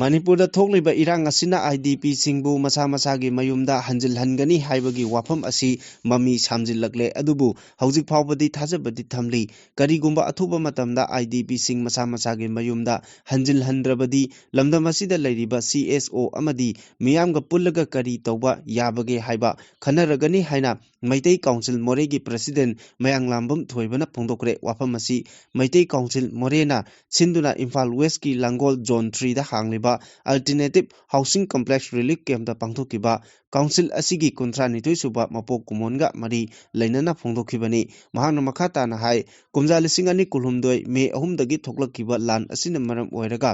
ꯃꯅꯤꯄꯨꯔꯗ ꯊꯣꯛꯂꯤꯕ ꯏꯔꯥꯡ ꯑꯁꯤꯅ IDPꯁꯤꯡꯕꯨ ꯃꯁꯥ ꯃꯁꯥꯒꯤ ꯃꯌꯨꯝꯗ ꯍꯟꯖꯤꯜꯍꯟꯒꯅꯤ ꯍꯥꯏꯕꯒꯤ ꯋꯥꯐꯝ ꯑꯁꯤ ꯃꯃꯤ ꯁꯥꯝꯖꯤꯜꯂꯛꯂꯦ꯫ ꯑꯗꯨꯕꯨ ꯍꯧꯖꯤꯛ ꯐꯥꯎꯕꯗꯤ ꯊꯥꯖꯕꯗꯤ ꯊꯝꯂꯤ꯫ ꯀꯔꯤꯒꯨꯝꯕ ꯑꯊꯨꯕ ꯃꯇꯝꯗ IDPꯁꯤꯡ ꯃꯁꯥ ꯃꯁꯥꯒꯤ ꯃꯌꯨꯝꯗ ꯍꯟꯖꯤꯜꯍꯟꯗ꯭ꯔꯕꯗꯤ ꯂꯝꯗꯝ ꯑꯁꯤꯗ ꯂꯩꯔꯤꯕ CSO ꯑꯃꯗꯤ ꯃꯤꯌꯥꯝꯒ ꯄꯨꯜꯂꯒ ꯀꯔꯤ ꯇꯧꯕ ꯌꯥꯕꯒꯦ ꯍꯥꯏꯕ ꯈꯟꯅꯔꯒꯅꯤ ꯍꯥꯏꯅ ꯃꯩꯇꯩ ꯀꯥꯎꯟꯁꯤꯜ ꯃꯣꯔꯦꯒꯤ president ꯃꯌꯥꯡꯂꯥꯝꯕꯝ ꯊꯣꯏꯕꯅ ꯐꯣꯡꯗꯣꯛꯈ꯭ꯔꯦ꯫ ꯋꯥꯐꯝ ꯑꯁꯤ ꯃꯩꯇꯩ ꯀꯥꯎꯟꯁꯤꯜ ꯃꯣꯔꯦꯅ ꯁꯤꯟꯗꯨꯅ ꯏꯝꯐꯥꯜ Westꯀꯤ ꯂꯥꯡꯒꯣꯜ Zone threeꯗ ꯍꯥꯡꯂꯤꯕ Alternative Housing Complex Relief Campꯇ ꯄꯥꯡꯊꯣꯛꯈꯤꯕ ꯀꯥꯎꯟꯁꯤꯜ ꯑꯁꯤꯒꯤ ꯀꯨꯟꯊ꯭ꯔꯥ ꯅꯤꯊꯣꯏ ꯁꯨꯕ ꯃꯄꯣꯛ ꯀꯨꯝꯑꯣꯟꯒ ꯃꯔꯤ ꯂꯩꯅꯅ ꯐꯣꯡꯗꯣꯛꯈꯤꯕꯅꯤ꯫ ꯃꯍꯥꯛꯅ ꯃꯈꯥ ꯇꯥꯅ ꯍꯥꯏ, ꯀꯨꯝꯖꯥ ꯂꯤꯁꯤꯡ ꯑꯅꯤ ꯀꯨꯟꯍꯨꯝꯗꯣꯏ May ꯑꯍꯨꯝꯗꯒꯤ ꯊꯣꯛꯂꯛꯈꯤꯕ ꯂꯥꯟ ꯑꯁꯤꯅ ꯃꯔꯝ ꯑꯣꯏꯔꯒ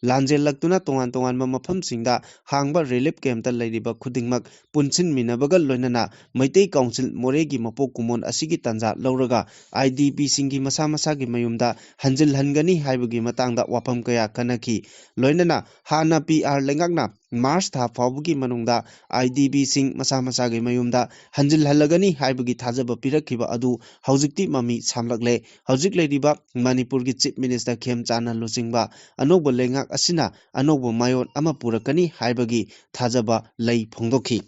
ꯂꯥꯟꯖꯦꯜꯂꯛꯇꯨꯅ ꯇꯣꯉꯥꯟ ꯇꯣꯉꯥꯟꯕ ꯃꯐꯝꯁꯤꯡꯗ ꯍꯥꯡꯕ relief campꯇ ꯂꯩꯔꯤꯕ ꯈꯨꯗꯤꯡꯃꯛ ꯄꯨꯟꯁꯤꯟꯃꯤꯟꯅꯕꯒ ꯂꯣꯏꯅꯅ ꯃꯩꯇꯩ ꯀꯥꯎꯟꯁꯤꯜ ꯃꯣꯔꯦꯒꯤ ꯃꯄꯣꯛ ꯀꯨꯝꯑꯣꯟ ꯑꯁꯤꯒꯤ ꯇꯥꯟꯖꯥ ꯂꯧꯔꯒ IDPꯁꯤꯡꯒꯤ ꯃꯁꯥ ꯃꯁꯥꯒꯤ ꯃꯌꯨꯝꯗ ꯍꯟꯖꯤꯜꯍꯟꯒꯅꯤ ꯍꯥꯏꯕꯒꯤ ꯃꯇꯥꯡꯗ ꯋꯥꯐꯝ ꯀꯌꯥ ꯈꯟꯅꯈꯤ꯫ ꯂꯣꯏꯅꯅ ꯍꯥꯟꯅ PR ꯂꯩꯉꯥꯛꯅ March ꯊꯥ ꯐꯥꯎꯕꯒꯤ ꯃꯅꯨꯡꯗ IDPꯁꯤꯡ ꯃꯁꯥ ꯃꯁꯥꯒꯤ ꯃꯌꯨꯝꯗ ꯍꯟꯖꯤꯜꯍꯜꯂꯒꯅꯤ ꯍꯥꯏꯕꯒꯤ ꯊꯥꯖꯕ ꯄꯤꯔꯛꯈꯤꯕ ꯑꯗꯨ ꯍꯧꯖꯤꯛꯇꯤ ꯃꯃꯤ ꯁꯥꯝꯂꯛꯂꯦ꯫ ꯍꯧꯖꯤꯛ ꯂꯩꯔꯤꯕ ꯃꯅꯤꯄꯨꯔꯒꯤ Chief Minister ꯈꯦꯝꯆꯥꯟꯅ ꯂꯨꯆꯤꯡꯕ ꯑꯅꯧꯕ ꯂꯩꯉꯥꯛ ꯑꯁꯤꯅ ꯑꯅꯧꯕ ꯃꯥꯏꯑꯣꯟ ꯑꯃ ꯄꯨꯔꯛꯀꯅꯤ ꯍꯥꯏꯕꯒꯤ ꯊꯥꯖꯕ ꯂꯩ ꯐꯣꯡꯗꯣꯛꯈꯤ꯫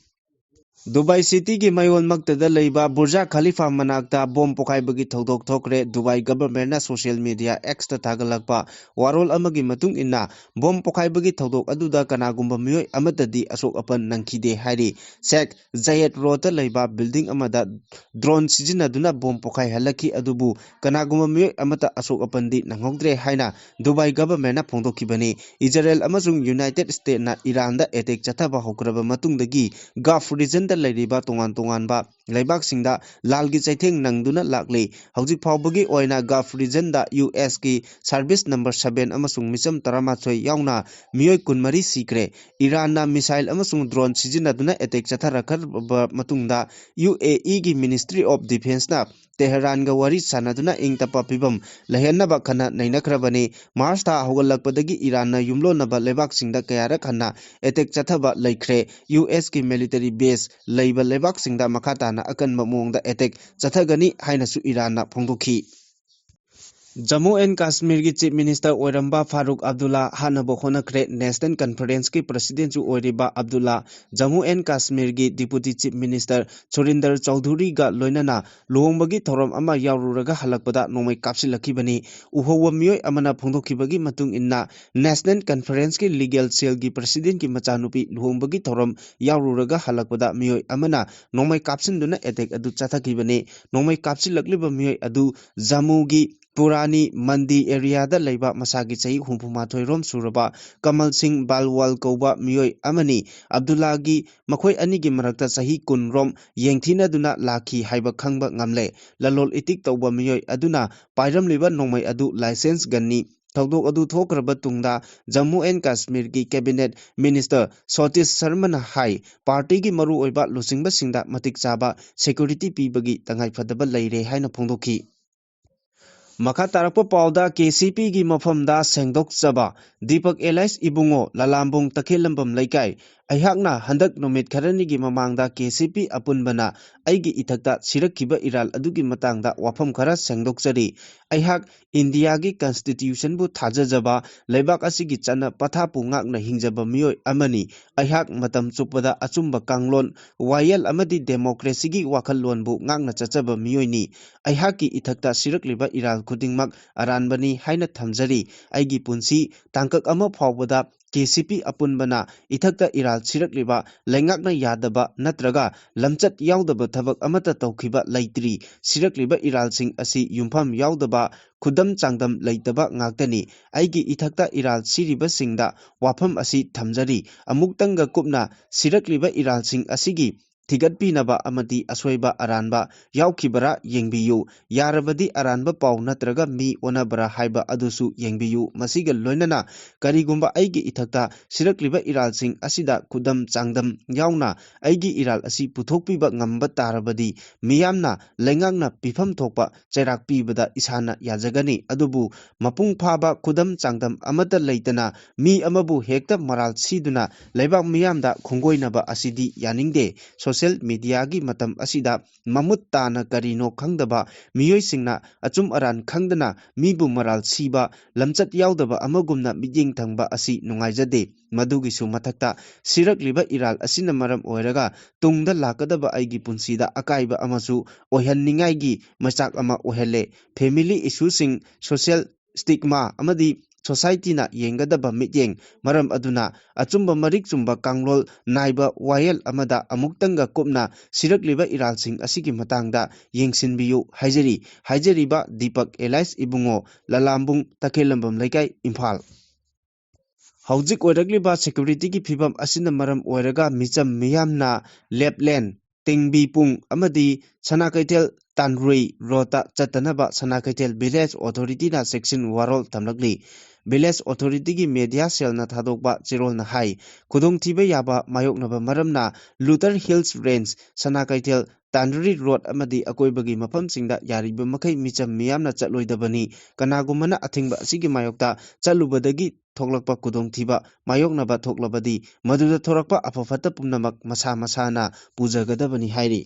ꯗꯨꯕꯥꯏ ꯁꯤꯇꯤꯒꯤ ꯃꯌꯣꯜꯃꯛꯇꯗ ꯂꯩꯕ ꯕꯨꯔꯖꯥ ꯈꯂꯤꯐꯥ ꯃꯅꯥꯛꯇ ꯕꯣꯝ ꯄꯣꯈꯥꯏꯕꯒꯤ ꯊꯧꯗꯣꯛ ꯊꯣꯛꯈ꯭ꯔꯦ꯫ ꯗꯨꯕꯥꯏ ꯒꯚꯔꯟꯃꯦꯟꯠꯅ ꯁꯣꯁꯤꯌꯦꯜ ꯃꯤꯗꯤꯌꯥ X ꯇ ꯊꯥꯒꯠꯂꯛꯄ ꯋꯥꯔꯣꯜ ꯑꯃꯒꯤ ꯃꯇꯨꯡ ꯏꯟꯅ, ꯕꯣꯝ ꯄꯣꯈꯥꯏꯕꯒꯤ ꯊꯧꯗꯣꯛ ꯑꯗꯨꯗ ꯀꯅꯥꯒꯨꯝꯕ ꯃꯤꯑꯣꯏ ꯑꯃꯠꯇꯗꯤ ꯑꯁꯣꯛ ꯑꯄꯟ ꯅꯪꯈꯤꯗꯦ ꯍꯥꯏꯔꯤ꯫ ꯁꯦꯈ ꯖꯌꯦꯗ ꯔꯣꯗꯇ ꯂꯩꯕ ꯕꯤꯜꯗꯤꯡ ꯑꯃꯗ ꯗ꯭ꯔꯣꯟ ꯁꯤꯖꯤꯟꯅꯗꯨꯅ ꯕꯣꯝ ꯄꯣꯈꯥꯏꯍꯜꯂꯛꯈꯤ, ꯑꯗꯨꯕꯨ ꯀꯅꯥꯒꯨꯝꯕ ꯃꯤꯑꯣꯏ ꯑꯃꯠꯇ ꯑꯁꯣꯛ ꯑꯄꯟꯗꯤ ꯅꯪꯍꯧꯗ꯭ꯔꯦ ꯍꯥꯏꯅ ꯗꯨꯕꯥꯏ ꯒꯚꯔꯟꯃꯦꯟꯠꯅ ꯐꯣꯡꯗꯣꯛꯈꯤꯕꯅꯤ꯫ ꯏꯖꯔꯦꯜ ꯑꯃꯁꯨꯡ ꯌꯨꯅꯥꯏꯇꯦꯗ ꯁ꯭ꯇꯦꯠꯅ ꯏꯔꯥꯟꯗ ꯑꯦꯇꯦꯛ ꯆꯠꯊꯕ ꯍꯧꯈ꯭ꯔꯕ ꯃꯇꯨꯡꯗꯒꯤ ꯒꯜꯐ ꯔꯤꯖꯟꯗ ꯂꯩꯔꯤꯕ ꯇꯣꯉꯥꯟ ꯇꯣꯉꯥꯟꯕ ꯂꯩꯕꯥꯛꯁꯤꯡꯗ ꯂꯥꯜꯒꯤ ꯆꯩꯊꯦꯡ ꯅꯪꯗꯨꯅ ꯂꯥꯛꯂꯤ꯫ ꯍꯧꯖꯤꯛ ꯐꯥꯎꯕꯒꯤ ꯑꯣꯏꯅ ꯒꯜꯐ ꯔꯤꯖꯟꯗ ꯌꯨ ꯑꯦꯁꯀꯤ ꯁꯔꯚꯤꯁ ꯅꯝꯕꯔ ꯁꯚꯦꯟ ꯑꯃꯁꯨꯡ ꯃꯤꯆꯝ ꯇꯔꯥꯃꯥꯊꯣꯏ ꯌꯥꯎꯅ ꯃꯤꯑꯣꯏ ꯀꯨꯟꯃꯔꯤ ꯁꯤꯈ꯭ꯔꯦ꯫ ꯏꯔꯥꯟꯅ ꯃꯤꯁꯥꯏꯜ ꯑꯃꯁꯨꯡ ꯗ꯭ꯔꯣꯟ ꯁꯤꯖꯤꯟꯅꯗꯨꯅ ꯑꯦꯇꯦꯛ ꯆꯠꯊꯔꯛꯈ꯭ꯔꯕ ꯃꯇꯨꯡꯗ, ꯌꯨ ꯑꯦ ꯏꯒꯤ ꯃꯤꯅꯤꯁꯇ꯭ꯔꯤ ꯑꯣꯐ ꯗꯤꯐꯦꯟꯁꯅ ꯇꯦꯍꯔꯥꯟꯒ ꯋꯥꯔꯤ ꯁꯥꯟꯅꯗꯨꯅ ꯏꯪ ꯇꯞꯄ ꯐꯤꯚꯝ ꯂꯩꯍꯟꯅꯕ ꯈꯟꯅ ꯅꯩꯅꯈ꯭ꯔꯕꯅꯤ꯫ ꯃꯥꯔꯆ ꯊꯥ ꯍꯧꯒꯠꯂꯛꯄꯗꯒꯤ ꯏꯔꯥꯟꯅ ꯌꯨꯝꯂꯣꯟꯅꯕ ꯂꯩꯕꯥꯛꯁꯤꯡꯗ ꯀꯌꯥꯔꯛ ꯍꯟꯅ ꯑꯦꯇꯦꯛ ꯆꯠꯊꯕ ꯂꯩꯈ꯭ꯔꯦ꯫ ꯌꯨ ꯑꯦꯁꯀꯤ ꯃꯤꯂꯤꯇꯔꯤ ꯕꯦꯁ ꯂꯩꯕ ꯂꯩꯕꯥꯛꯁꯤꯡꯗ ꯃꯈꯥ ꯇꯥꯅ ꯑꯀꯟꯕ ꯃꯑꯣꯡꯗ ꯑꯦꯇꯦꯛ ꯆꯠꯊꯒꯅꯤ ꯍꯥꯏꯅꯁꯨ ꯏꯔꯥꯟꯅ ꯐꯣꯡꯗꯣꯛꯈꯤ꯫ ꯖꯝꯃꯨ ꯑꯦꯟ ꯀꯥꯁꯃꯤꯔꯒꯤ ꯆꯤꯐ ꯃꯤꯅꯤꯁꯇꯔ ꯑꯣꯏꯔꯝꯕ ꯐꯥꯔꯨꯛ ꯑꯕꯗꯨꯜꯂꯥ ꯍꯥꯠꯅꯕ ꯍꯣꯠꯅꯈ꯭ꯔꯦ꯫ ꯅꯦꯁꯅꯦꯜ ꯀꯟꯐꯔꯦꯟꯁꯀꯤ ꯄ꯭ꯔꯁꯤꯗꯦꯟꯁꯨ ꯑꯣꯏꯔꯤꯕ ꯑꯕꯗꯨꯜꯂꯥ ꯖꯝꯃꯨ ꯑꯦꯟ ꯀꯥꯁꯃꯤꯔꯒꯤ ꯗꯤꯄꯨꯇꯤ ꯆꯤꯐ ꯃꯤꯅꯤꯁꯇꯔ ꯁꯨꯔꯤꯟꯗꯔ ꯆꯧꯙꯨꯔꯤꯒ ꯂꯣꯏꯅꯅ ꯂꯨꯍꯣꯡꯕꯒꯤ ꯊꯧꯔꯝ ꯑꯃ ꯌꯥꯎꯔꯨꯔꯒ ꯍꯜꯂꯛꯄꯗ ꯅꯣꯡꯃꯩ ꯀꯥꯞꯁꯤꯜꯂꯛꯈꯤꯕꯅꯤ꯫ ꯎꯍꯧꯕ ꯃꯤꯑꯣꯏ ꯑꯃꯅ ꯐꯣꯡꯗꯣꯛꯈꯤꯕꯒꯤ ꯃꯇꯨꯡ ꯏꯟꯅ, ꯅꯦꯁꯅꯦꯜ ꯀꯟꯐꯔꯦꯟꯁꯀꯤ ꯂꯤꯒꯦꯜ ꯁꯦꯜꯒꯤ ꯄ꯭ꯔꯁꯤꯗꯦꯟꯠꯀꯤ ꯃꯆꯥꯅꯨꯄꯤ ꯂꯨꯍꯣꯡꯕꯒꯤ ꯊꯧꯔꯝ ꯌꯥꯎꯔꯨꯔꯒ ꯍꯜꯂꯛꯄꯗ ꯃꯤꯑꯣꯏ ꯑꯃꯅ ꯅꯣꯡꯃꯩ ꯀꯥꯞꯁꯤꯟꯗꯨꯅ ꯑꯦꯇꯦꯛ ꯑꯗꯨ ꯆꯠꯊꯈꯤꯕꯅꯤ꯫ ꯅꯣꯡꯃꯩ ꯀꯥꯞꯁꯤꯜꯂꯛꯂꯤꯕ ꯃꯤꯑꯣꯏ ꯑꯗꯨ ꯖꯝꯃꯨꯒꯤ ꯄꯨꯔꯥꯅꯤ ꯃꯟꯗꯤ ꯑꯦꯔꯤꯌꯥꯗ ꯂꯩꯕ ꯃꯁꯥꯒꯤ ꯆꯍꯤ ꯍꯨꯝꯐꯨ ꯃꯥꯊꯣꯏ ꯔꯣꯝ ꯁꯨꯔꯕ ꯀꯃꯜ ꯁꯤꯡ ꯕꯥꯜꯋꯥꯜ ꯀꯧꯕ ꯃꯤꯑꯣꯏ ꯑꯃꯅꯤ꯫ ꯑꯕꯗꯨꯜꯂꯥꯒꯤ ꯃꯈꯣꯏ ꯑꯅꯤꯒꯤ ꯃꯔꯛꯇ ꯆꯍꯤ ꯀꯨꯟ ꯔꯣꯝ ꯌꯦꯡꯊꯤꯅꯗꯨꯅ ꯂꯥꯛꯈꯤ ꯍꯥꯏꯕ ꯈꯪꯕ ꯉꯝꯂꯦ꯫ ꯂꯂꯣꯜ ꯏꯇꯤꯛ ꯇꯧꯕ ꯃꯤꯑꯣꯏ ꯑꯗꯨꯅ ꯄꯥꯏꯔꯝꯂꯤꯕ ꯅꯣꯡꯃꯩ ꯑꯗꯨ ꯂꯥꯏꯁꯦꯟꯁ ꯒꯟꯅꯤ꯫ ꯊꯧꯗꯣꯛ ꯑꯗꯨ ꯊꯣꯛꯈ꯭ꯔꯕ ꯇꯨꯡꯗ ꯖꯝꯃꯨ ꯑꯦꯟ ꯀꯥꯁꯃꯤꯔꯒꯤ ꯀꯦꯕꯤꯅꯦꯠ ꯃꯤꯅꯤꯁꯇꯔ ꯁꯣꯇꯤꯁ ꯁꯔꯃꯅ ꯍꯥꯏ, ꯄꯥꯔꯇꯤꯒꯤ ꯃꯔꯨꯑꯣꯏꯕ ꯂꯨꯆꯤꯡꯕꯁꯤꯡꯗ ꯃꯇꯤꯛ ꯆꯥꯕ ꯁꯦꯀ꯭ꯌꯨꯔꯤꯇꯤ ꯄꯤꯕꯒꯤ ꯇꯉꯥꯏꯐꯗꯕ ꯂꯩꯔꯦ ꯍꯥꯏꯅ ꯐꯣꯡꯗꯣꯛꯈꯤ꯫ ꯃꯈꯥ ꯇꯥꯔꯛꯄ ꯄꯥꯎꯗ ꯀꯦ ꯁꯤ ꯄꯤꯒꯤ ꯃꯐꯝꯗ ꯁꯦꯡꯗꯣꯛꯆꯕ꯫ ꯗꯤꯄꯛ ꯑꯦꯂꯥꯏꯁ ꯏꯕꯨꯡꯉꯣ, ꯂꯂꯥꯝꯕꯨꯡ, ꯇꯈꯦꯜꯂꯝꯕꯝ ꯂꯩꯀꯥꯏ꯫ ꯑꯩꯍꯥꯛꯅ ꯍꯟꯗꯛ ꯅꯨꯃꯤꯠ ꯈꯔꯅꯤꯒꯤ ꯃꯃꯥꯡꯗ ꯀꯦ ꯁꯤ ꯄꯤ ꯑꯄꯨꯟꯕꯅ ꯑꯩꯒꯤ ꯏꯊꯛꯇ ꯁꯤꯔꯛꯈꯤꯕ ꯏꯔꯥꯜ ꯑꯗꯨꯒꯤ ꯃꯇꯥꯡꯗ ꯋꯥꯐꯝ ꯈꯔ ꯁꯦꯡꯗꯣꯛꯆꯔꯤ꯫ ꯑꯩꯍꯥꯛ ꯏꯟꯗꯤꯌꯥꯒꯤ ꯀꯟꯁꯇꯤꯇ꯭ꯌꯨꯁꯟꯕꯨ ꯊꯥꯖꯖꯕ, ꯂꯩꯕꯥꯛ ꯑꯁꯤꯒꯤ ꯆꯠꯅ ꯄꯊꯥꯞꯄꯨ ꯉꯥꯛꯅ ꯍꯤꯡꯖꯕ ꯃꯤꯑꯣꯏ ꯑꯃꯅꯤ꯫ ꯑꯩꯍꯥꯛ ꯃꯇꯝ ꯆꯨꯞꯄꯗ ꯑꯆꯨꯝꯕ ꯀꯥꯡꯂꯣꯟ, ꯋꯥꯌꯦꯜ ꯑꯃꯗꯤ ꯗꯦꯃꯣꯀ꯭ꯔꯦꯁꯤꯒꯤ ꯋꯥꯈꯜꯂꯣꯟꯕꯨ ꯉꯥꯛꯅ ꯆꯠꯆꯕ ꯃꯤꯑꯣꯏꯅꯤ꯫ ꯑꯩꯍꯥꯛꯀꯤ ꯏꯊꯛꯇ ꯁꯤꯔꯛꯂꯤꯕ ꯏꯔꯥꯜ ꯈꯨꯗꯤꯡꯃꯛ ꯑꯔꯥꯟꯕꯅꯤ ꯍꯥꯏꯅ ꯊꯝꯖꯔꯤ꯫ ꯑꯩꯒꯤ ꯄꯨꯟꯁꯤ ꯇꯥꯡꯀꯛ ꯑꯃ ꯐꯥꯎꯕꯗ ꯀꯦ ꯁꯤ ꯄꯤ ꯑꯄꯨꯟꯕꯅ ꯏꯊꯛꯇ ꯏꯔꯥꯜ ꯁꯤꯔꯛꯂꯤꯕ ꯂꯩꯉꯥꯛꯅ ꯌꯥꯗꯕ ꯅꯠꯇ꯭ꯔꯒ ꯂꯝꯆꯠ ꯌꯥꯎꯗꯕ ꯊꯕꯛ ꯑꯃꯠꯇ ꯇꯧꯈꯤꯕ ꯂꯩꯇ꯭ꯔꯤ꯫ ꯁꯤꯔꯛꯂꯤꯕ ꯏꯔꯥꯜꯁꯤꯡ ꯑꯁꯤ ꯌꯨꯝꯐꯝ ꯌꯥꯎꯗꯕ, ꯈꯨꯗꯝ ꯆꯥꯡꯗꯝ ꯂꯩꯇꯕ ꯉꯥꯛꯇꯅꯤ꯫ ꯑꯩꯒꯤ ꯏꯊꯛꯇ ꯏꯔꯥꯜ ꯁꯤꯔꯤꯕꯁꯤꯡꯗ ꯋꯥꯐꯝ ꯑꯁꯤ ꯊꯝꯖꯔꯤ꯫ ꯑꯃꯨꯛꯇꯪꯒ ꯀꯨꯞꯅ ꯁꯤꯔꯛꯂꯤꯕ ꯏꯔꯥꯜꯁꯤꯡ ꯑꯁꯤꯒꯤ ꯊꯤꯒꯠꯄꯤꯅꯕ ꯑꯃꯗꯤ ꯑꯁꯣꯏꯕ ꯑꯔꯥꯟꯕ ꯌꯥꯎꯈꯤꯕꯔꯥ ꯌꯦꯡꯕꯤꯌꯨ꯫ ꯌꯥꯔꯕꯗꯤ ꯑꯔꯥꯟꯕ ꯄꯥꯎ ꯅꯠꯇ꯭ꯔꯒ ꯃꯤ ꯑꯣꯟꯅꯕꯔꯥ ꯍꯥꯏꯕ ꯑꯗꯨꯁꯨ ꯌꯦꯡꯕꯤꯌꯨ꯫ ꯃꯁꯤꯒ ꯂꯣꯏꯅꯅ ꯀꯔꯤꯒꯨꯝꯕ ꯑꯩꯒꯤ ꯏꯊꯛꯇ ꯁꯤꯔꯛꯂꯤꯕ ꯏꯔꯥꯜꯁꯤꯡ ꯑꯁꯤꯗ ꯈꯨꯗꯝ ꯆꯥꯡꯗꯝ ꯌꯥꯎꯅ ꯑꯩꯒꯤ ꯏꯔꯥꯜ ꯑꯁꯤ ꯄꯨꯊꯣꯛꯄꯤꯕ ꯉꯝꯕ ꯇꯥꯔꯕꯗꯤ ꯃꯤꯌꯥꯝꯅ ꯂꯩꯉꯥꯛꯅ ꯄꯤꯐꯝ ꯊꯣꯛꯄ ꯆꯩꯔꯥꯛ ꯄꯤꯕꯗ ꯏꯁꯥꯅ ꯌꯥꯖꯒꯅꯤ꯫ ꯑꯗꯨꯕꯨ ꯃꯄꯨꯡ ꯐꯥꯕ ꯈꯨꯗꯝ ꯆꯥꯡꯗꯝ ꯑꯃꯠꯇ ꯂꯩꯇꯅ ꯃꯤ ꯑꯃꯕꯨ ꯍꯦꯛꯇ ꯃꯔꯥꯜ ꯁꯤꯗꯨꯅ ꯂꯩꯕꯥꯛ ꯃꯤꯌꯥꯝꯗ ꯈꯣꯡꯒꯣꯏꯅꯕ ꯑꯁꯤꯗꯤ ꯌꯥꯅꯤꯡꯗꯦ꯫ ꯁꯣꯁꯤꯌꯦꯜ ꯃꯤꯗꯤꯌꯥꯒꯤ ꯃꯇꯝ ꯑꯁꯤꯗ ꯃꯃꯨꯠ ꯇꯥꯅ ꯀꯔꯤꯅꯣ ꯈꯪꯗꯕ ꯃꯤꯑꯣꯏꯁꯤꯡꯅ ꯑꯆꯨꯝ ꯑꯔꯥꯟ ꯈꯪꯗꯅ ꯃꯤꯕꯨ ꯃꯔꯥꯜ ꯁꯤꯕ, ꯂꯝꯆꯠ ꯌꯥꯎꯗꯕ ꯑꯃꯒꯨꯝꯅ ꯃꯤꯠꯌꯦꯡ ꯊꯪꯕ ꯑꯁꯤ ꯅꯨꯡꯉꯥꯏꯖꯗꯦ꯫ ꯃꯗꯨꯒꯤꯁꯨ ꯃꯊꯛꯇ ꯁꯤꯔꯛꯂꯤꯕ ꯏꯔꯥꯜ ꯑꯁꯤꯅ ꯃꯔꯝ ꯑꯣꯏꯔꯒ ꯇꯨꯡꯗ ꯂꯥꯛꯀꯗꯕ ꯑꯩꯒꯤ ꯄꯨꯟꯁꯤꯗ ꯑꯀꯥꯏꯕ ꯑꯃꯁꯨ ꯑꯣꯏꯍꯟꯅꯤꯡꯉꯥꯏꯒꯤ ꯃꯆꯥꯛ ꯑꯃ ꯑꯣꯏꯍꯜꯂꯦ꯫ ꯐꯦꯃꯤꯂꯤ ꯏꯁꯨꯁꯤꯡ, ꯁꯣꯁꯤꯌꯦꯜ ꯁ꯭ꯇꯤꯒꯃꯥ ꯑꯃꯗꯤ ꯁꯣꯁꯥꯏꯇꯤꯅ ꯌꯦꯡꯒꯗꯕ ꯃꯤꯠꯌꯦꯡ ꯃꯔꯝ ꯑꯗꯨꯅ ꯑꯆꯨꯝꯕ ꯃꯔꯤꯛ ꯆꯨꯝꯕ ꯀꯥꯡꯂꯣꯟ ꯅꯥꯏꯕ ꯋꯥꯌꯦꯜ ꯑꯃꯗ ꯑꯃꯨꯛꯇꯪꯒ ꯀꯨꯞꯅ ꯁꯤꯔꯛꯂꯤꯕ ꯏꯔꯥꯜꯁꯤꯡ ꯑꯁꯤꯒꯤ ꯃꯇꯥꯡꯗ ꯌꯦꯡꯁꯤꯟꯕꯤꯌꯨ ꯍꯥꯏꯖꯔꯤ꯫ ꯍꯥꯏꯖꯔꯤꯕ ꯗꯤꯄꯛ ꯑꯦꯂꯥꯏꯁ ꯏꯕꯨꯡꯉꯣ, ꯂꯂꯥꯝꯕꯨꯡ, ꯇꯈꯦꯜꯂꯝꯕꯝ ꯂꯩꯀꯥꯏ, ꯏꯝꯐꯥꯜ꯫ ꯍꯧꯖꯤꯛ ꯑꯣꯏꯔꯛꯂꯤꯕ ꯁꯦꯀ꯭ꯌꯨꯔꯤꯇꯤꯒꯤ ꯐꯤꯕꯝ ꯑꯁꯤꯅ ꯃꯔꯝ ꯑꯣꯏꯔꯒ ꯃꯤꯆꯝ ꯃꯤꯌꯥꯝꯅ ꯂꯦꯞꯂꯦꯟ, ꯇꯤꯡꯕꯤꯄꯨꯡ ꯑꯃꯗꯤ ꯁꯅꯥ ꯀꯩꯊꯦꯜ ꯇꯥꯟꯔꯨꯏ ꯔꯣꯗꯇ ꯆꯠꯇꯅꯕ ꯁꯅꯥ ꯀꯩꯊꯦꯜ ꯚꯤꯂꯦꯖ ꯑꯣꯊꯣꯔꯤꯇꯤꯅ ꯆꯦꯛꯁꯤꯟ ꯋꯥꯔꯣꯜ ꯊꯝꯂꯛꯂꯤ꯫ ꯚꯤꯂꯦꯖ ꯑꯣꯊꯣꯔꯤꯇꯤꯒꯤ ꯃꯦꯗꯤꯌꯥ ꯁꯦꯜꯅ ꯊꯥꯗꯣꯛꯄ ꯆꯦꯔꯣꯜꯅ ꯍꯥꯏ, ꯈꯨꯗꯣꯡꯊꯤꯕ ꯌꯥꯕ ꯃꯥꯌꯣꯛꯅꯕ ꯃꯔꯝꯅ ꯂꯨꯇꯔ ꯍꯤꯜꯁ ꯔꯦꯟꯖ, ꯁꯅꯥ ꯀꯩꯊꯦꯜ ꯇꯥꯟꯗꯔꯤ ꯔꯣꯗ ꯑꯃꯗꯤ ꯑꯀꯣꯏꯕꯒꯤ ꯃꯐꯝꯁꯤꯡꯗ ꯌꯥꯔꯤꯕ ꯃꯈꯩ ꯃꯤꯆꯝ ꯃꯤꯌꯥꯝꯅ ꯆꯠꯂꯣꯏꯗꯕꯅꯤ꯫ ꯀꯅꯥꯒꯨꯝꯕꯅ ꯑꯊꯤꯡꯕ ꯑꯁꯤꯒꯤ ꯃꯥꯌꯣꯛꯇ ꯆꯠꯂꯨꯕꯗꯒꯤ ꯊꯣꯛꯂꯛꯄ ꯈꯨꯗꯣꯡꯊꯤꯕ ꯃꯥꯌꯣꯛꯅꯕ ꯊꯣꯛꯂꯕꯗꯤ, ꯃꯗꯨꯗ ꯊꯣꯔꯛꯄ ꯑꯐ ꯐꯠꯇ ꯄꯨꯝꯅꯃꯛ ꯃꯁꯥ ꯃꯁꯥꯅ ꯄꯨꯖꯒꯗꯕꯅꯤ ꯍꯥꯏꯔꯤ꯫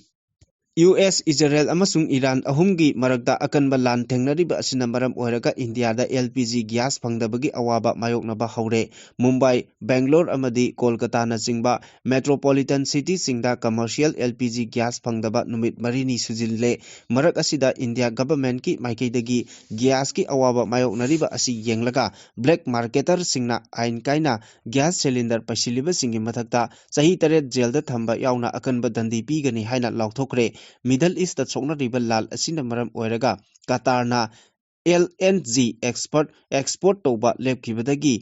ꯌꯨ ꯑꯦꯁ, ꯏꯖꯔꯦꯜ ꯑꯃꯁꯨꯡ ꯏꯔꯥꯟ ꯑꯍꯨꯝꯒꯤ ꯃꯔꯛꯇ ꯑꯀꯟꯕ ꯂꯥꯟ ꯊꯦꯡꯅꯔꯤꯕ ꯑꯁꯤꯅ ꯃꯔꯝ ꯑꯣꯏꯔꯒ ꯏꯟꯗꯤꯌꯥꯗ ꯑꯦꯜ ꯄꯤ ꯖꯤ ꯒ꯭ꯌꯥꯁ ꯐꯪꯗꯕꯒꯤ ꯑꯋꯥꯕ ꯃꯥꯌꯣꯛꯅꯕ ꯍꯧꯔꯦ꯫ ꯃꯨꯝꯕꯥꯏ, ꯕꯦꯡꯒ꯭ꯂꯣꯔ ꯑꯃꯗꯤ ꯀꯣꯜꯀꯇꯥꯅꯆꯤꯡꯕ ꯃꯦꯇ꯭ꯔꯣꯄꯣꯂꯤꯇꯟ ꯁꯤꯇꯤꯁꯤꯡꯗ commercial L P G gas ꯐꯪꯗꯕ ꯅꯨꯃꯤꯠ ꯃꯔꯤꯅꯤ ꯁꯨꯖꯤꯜꯂꯦ꯫ ꯃꯔꯛ ꯑꯁꯤꯗ ꯏꯟꯗꯤꯌꯥ ꯒꯚꯔꯟꯃꯦꯟꯠꯀꯤ ꯃꯥꯏꯀꯩꯗꯒꯤ ꯒ꯭ꯌꯥꯁꯀꯤ ꯑꯋꯥꯕ ꯃꯥꯌꯣꯛꯅꯔꯤꯕ ꯑꯁꯤ ꯌꯦꯡꯂꯒ ꯕ꯭ꯂꯦꯛ ꯃꯥꯔꯀꯦꯇꯔꯁꯤꯡꯅ ꯑꯥꯏꯟ ꯀꯥꯏꯅ ꯒ꯭ꯌꯥꯁ ꯁꯤꯂꯤꯟꯗꯔ ꯄꯩꯁꯤꯜꯂꯤꯕꯁꯤꯡꯒꯤ ꯃꯊꯛꯇ ꯆꯍꯤ ꯇꯔꯦꯠ ꯖꯦꯜꯗ ꯊꯝꯕ ꯌꯥꯎꯅ ꯑꯀꯟꯕ ꯗꯟꯗꯤ ꯄꯤꯒꯅꯤ ꯍꯥꯏꯅ ꯂꯥꯎꯊꯣꯛꯈ꯭ꯔꯦ꯫ ꯃꯤꯗꯜ ꯏꯁꯇ ꯁꯣꯛꯅꯔꯤꯕ ꯂꯥꯜ ꯑꯁꯤꯅ ꯃꯔꯝ ꯑꯣꯏꯔꯒ ꯀꯇꯥꯔꯅ L N G expert, export ꯇꯧꯕ ꯂꯦꯞꯈꯤꯕꯗꯒꯤ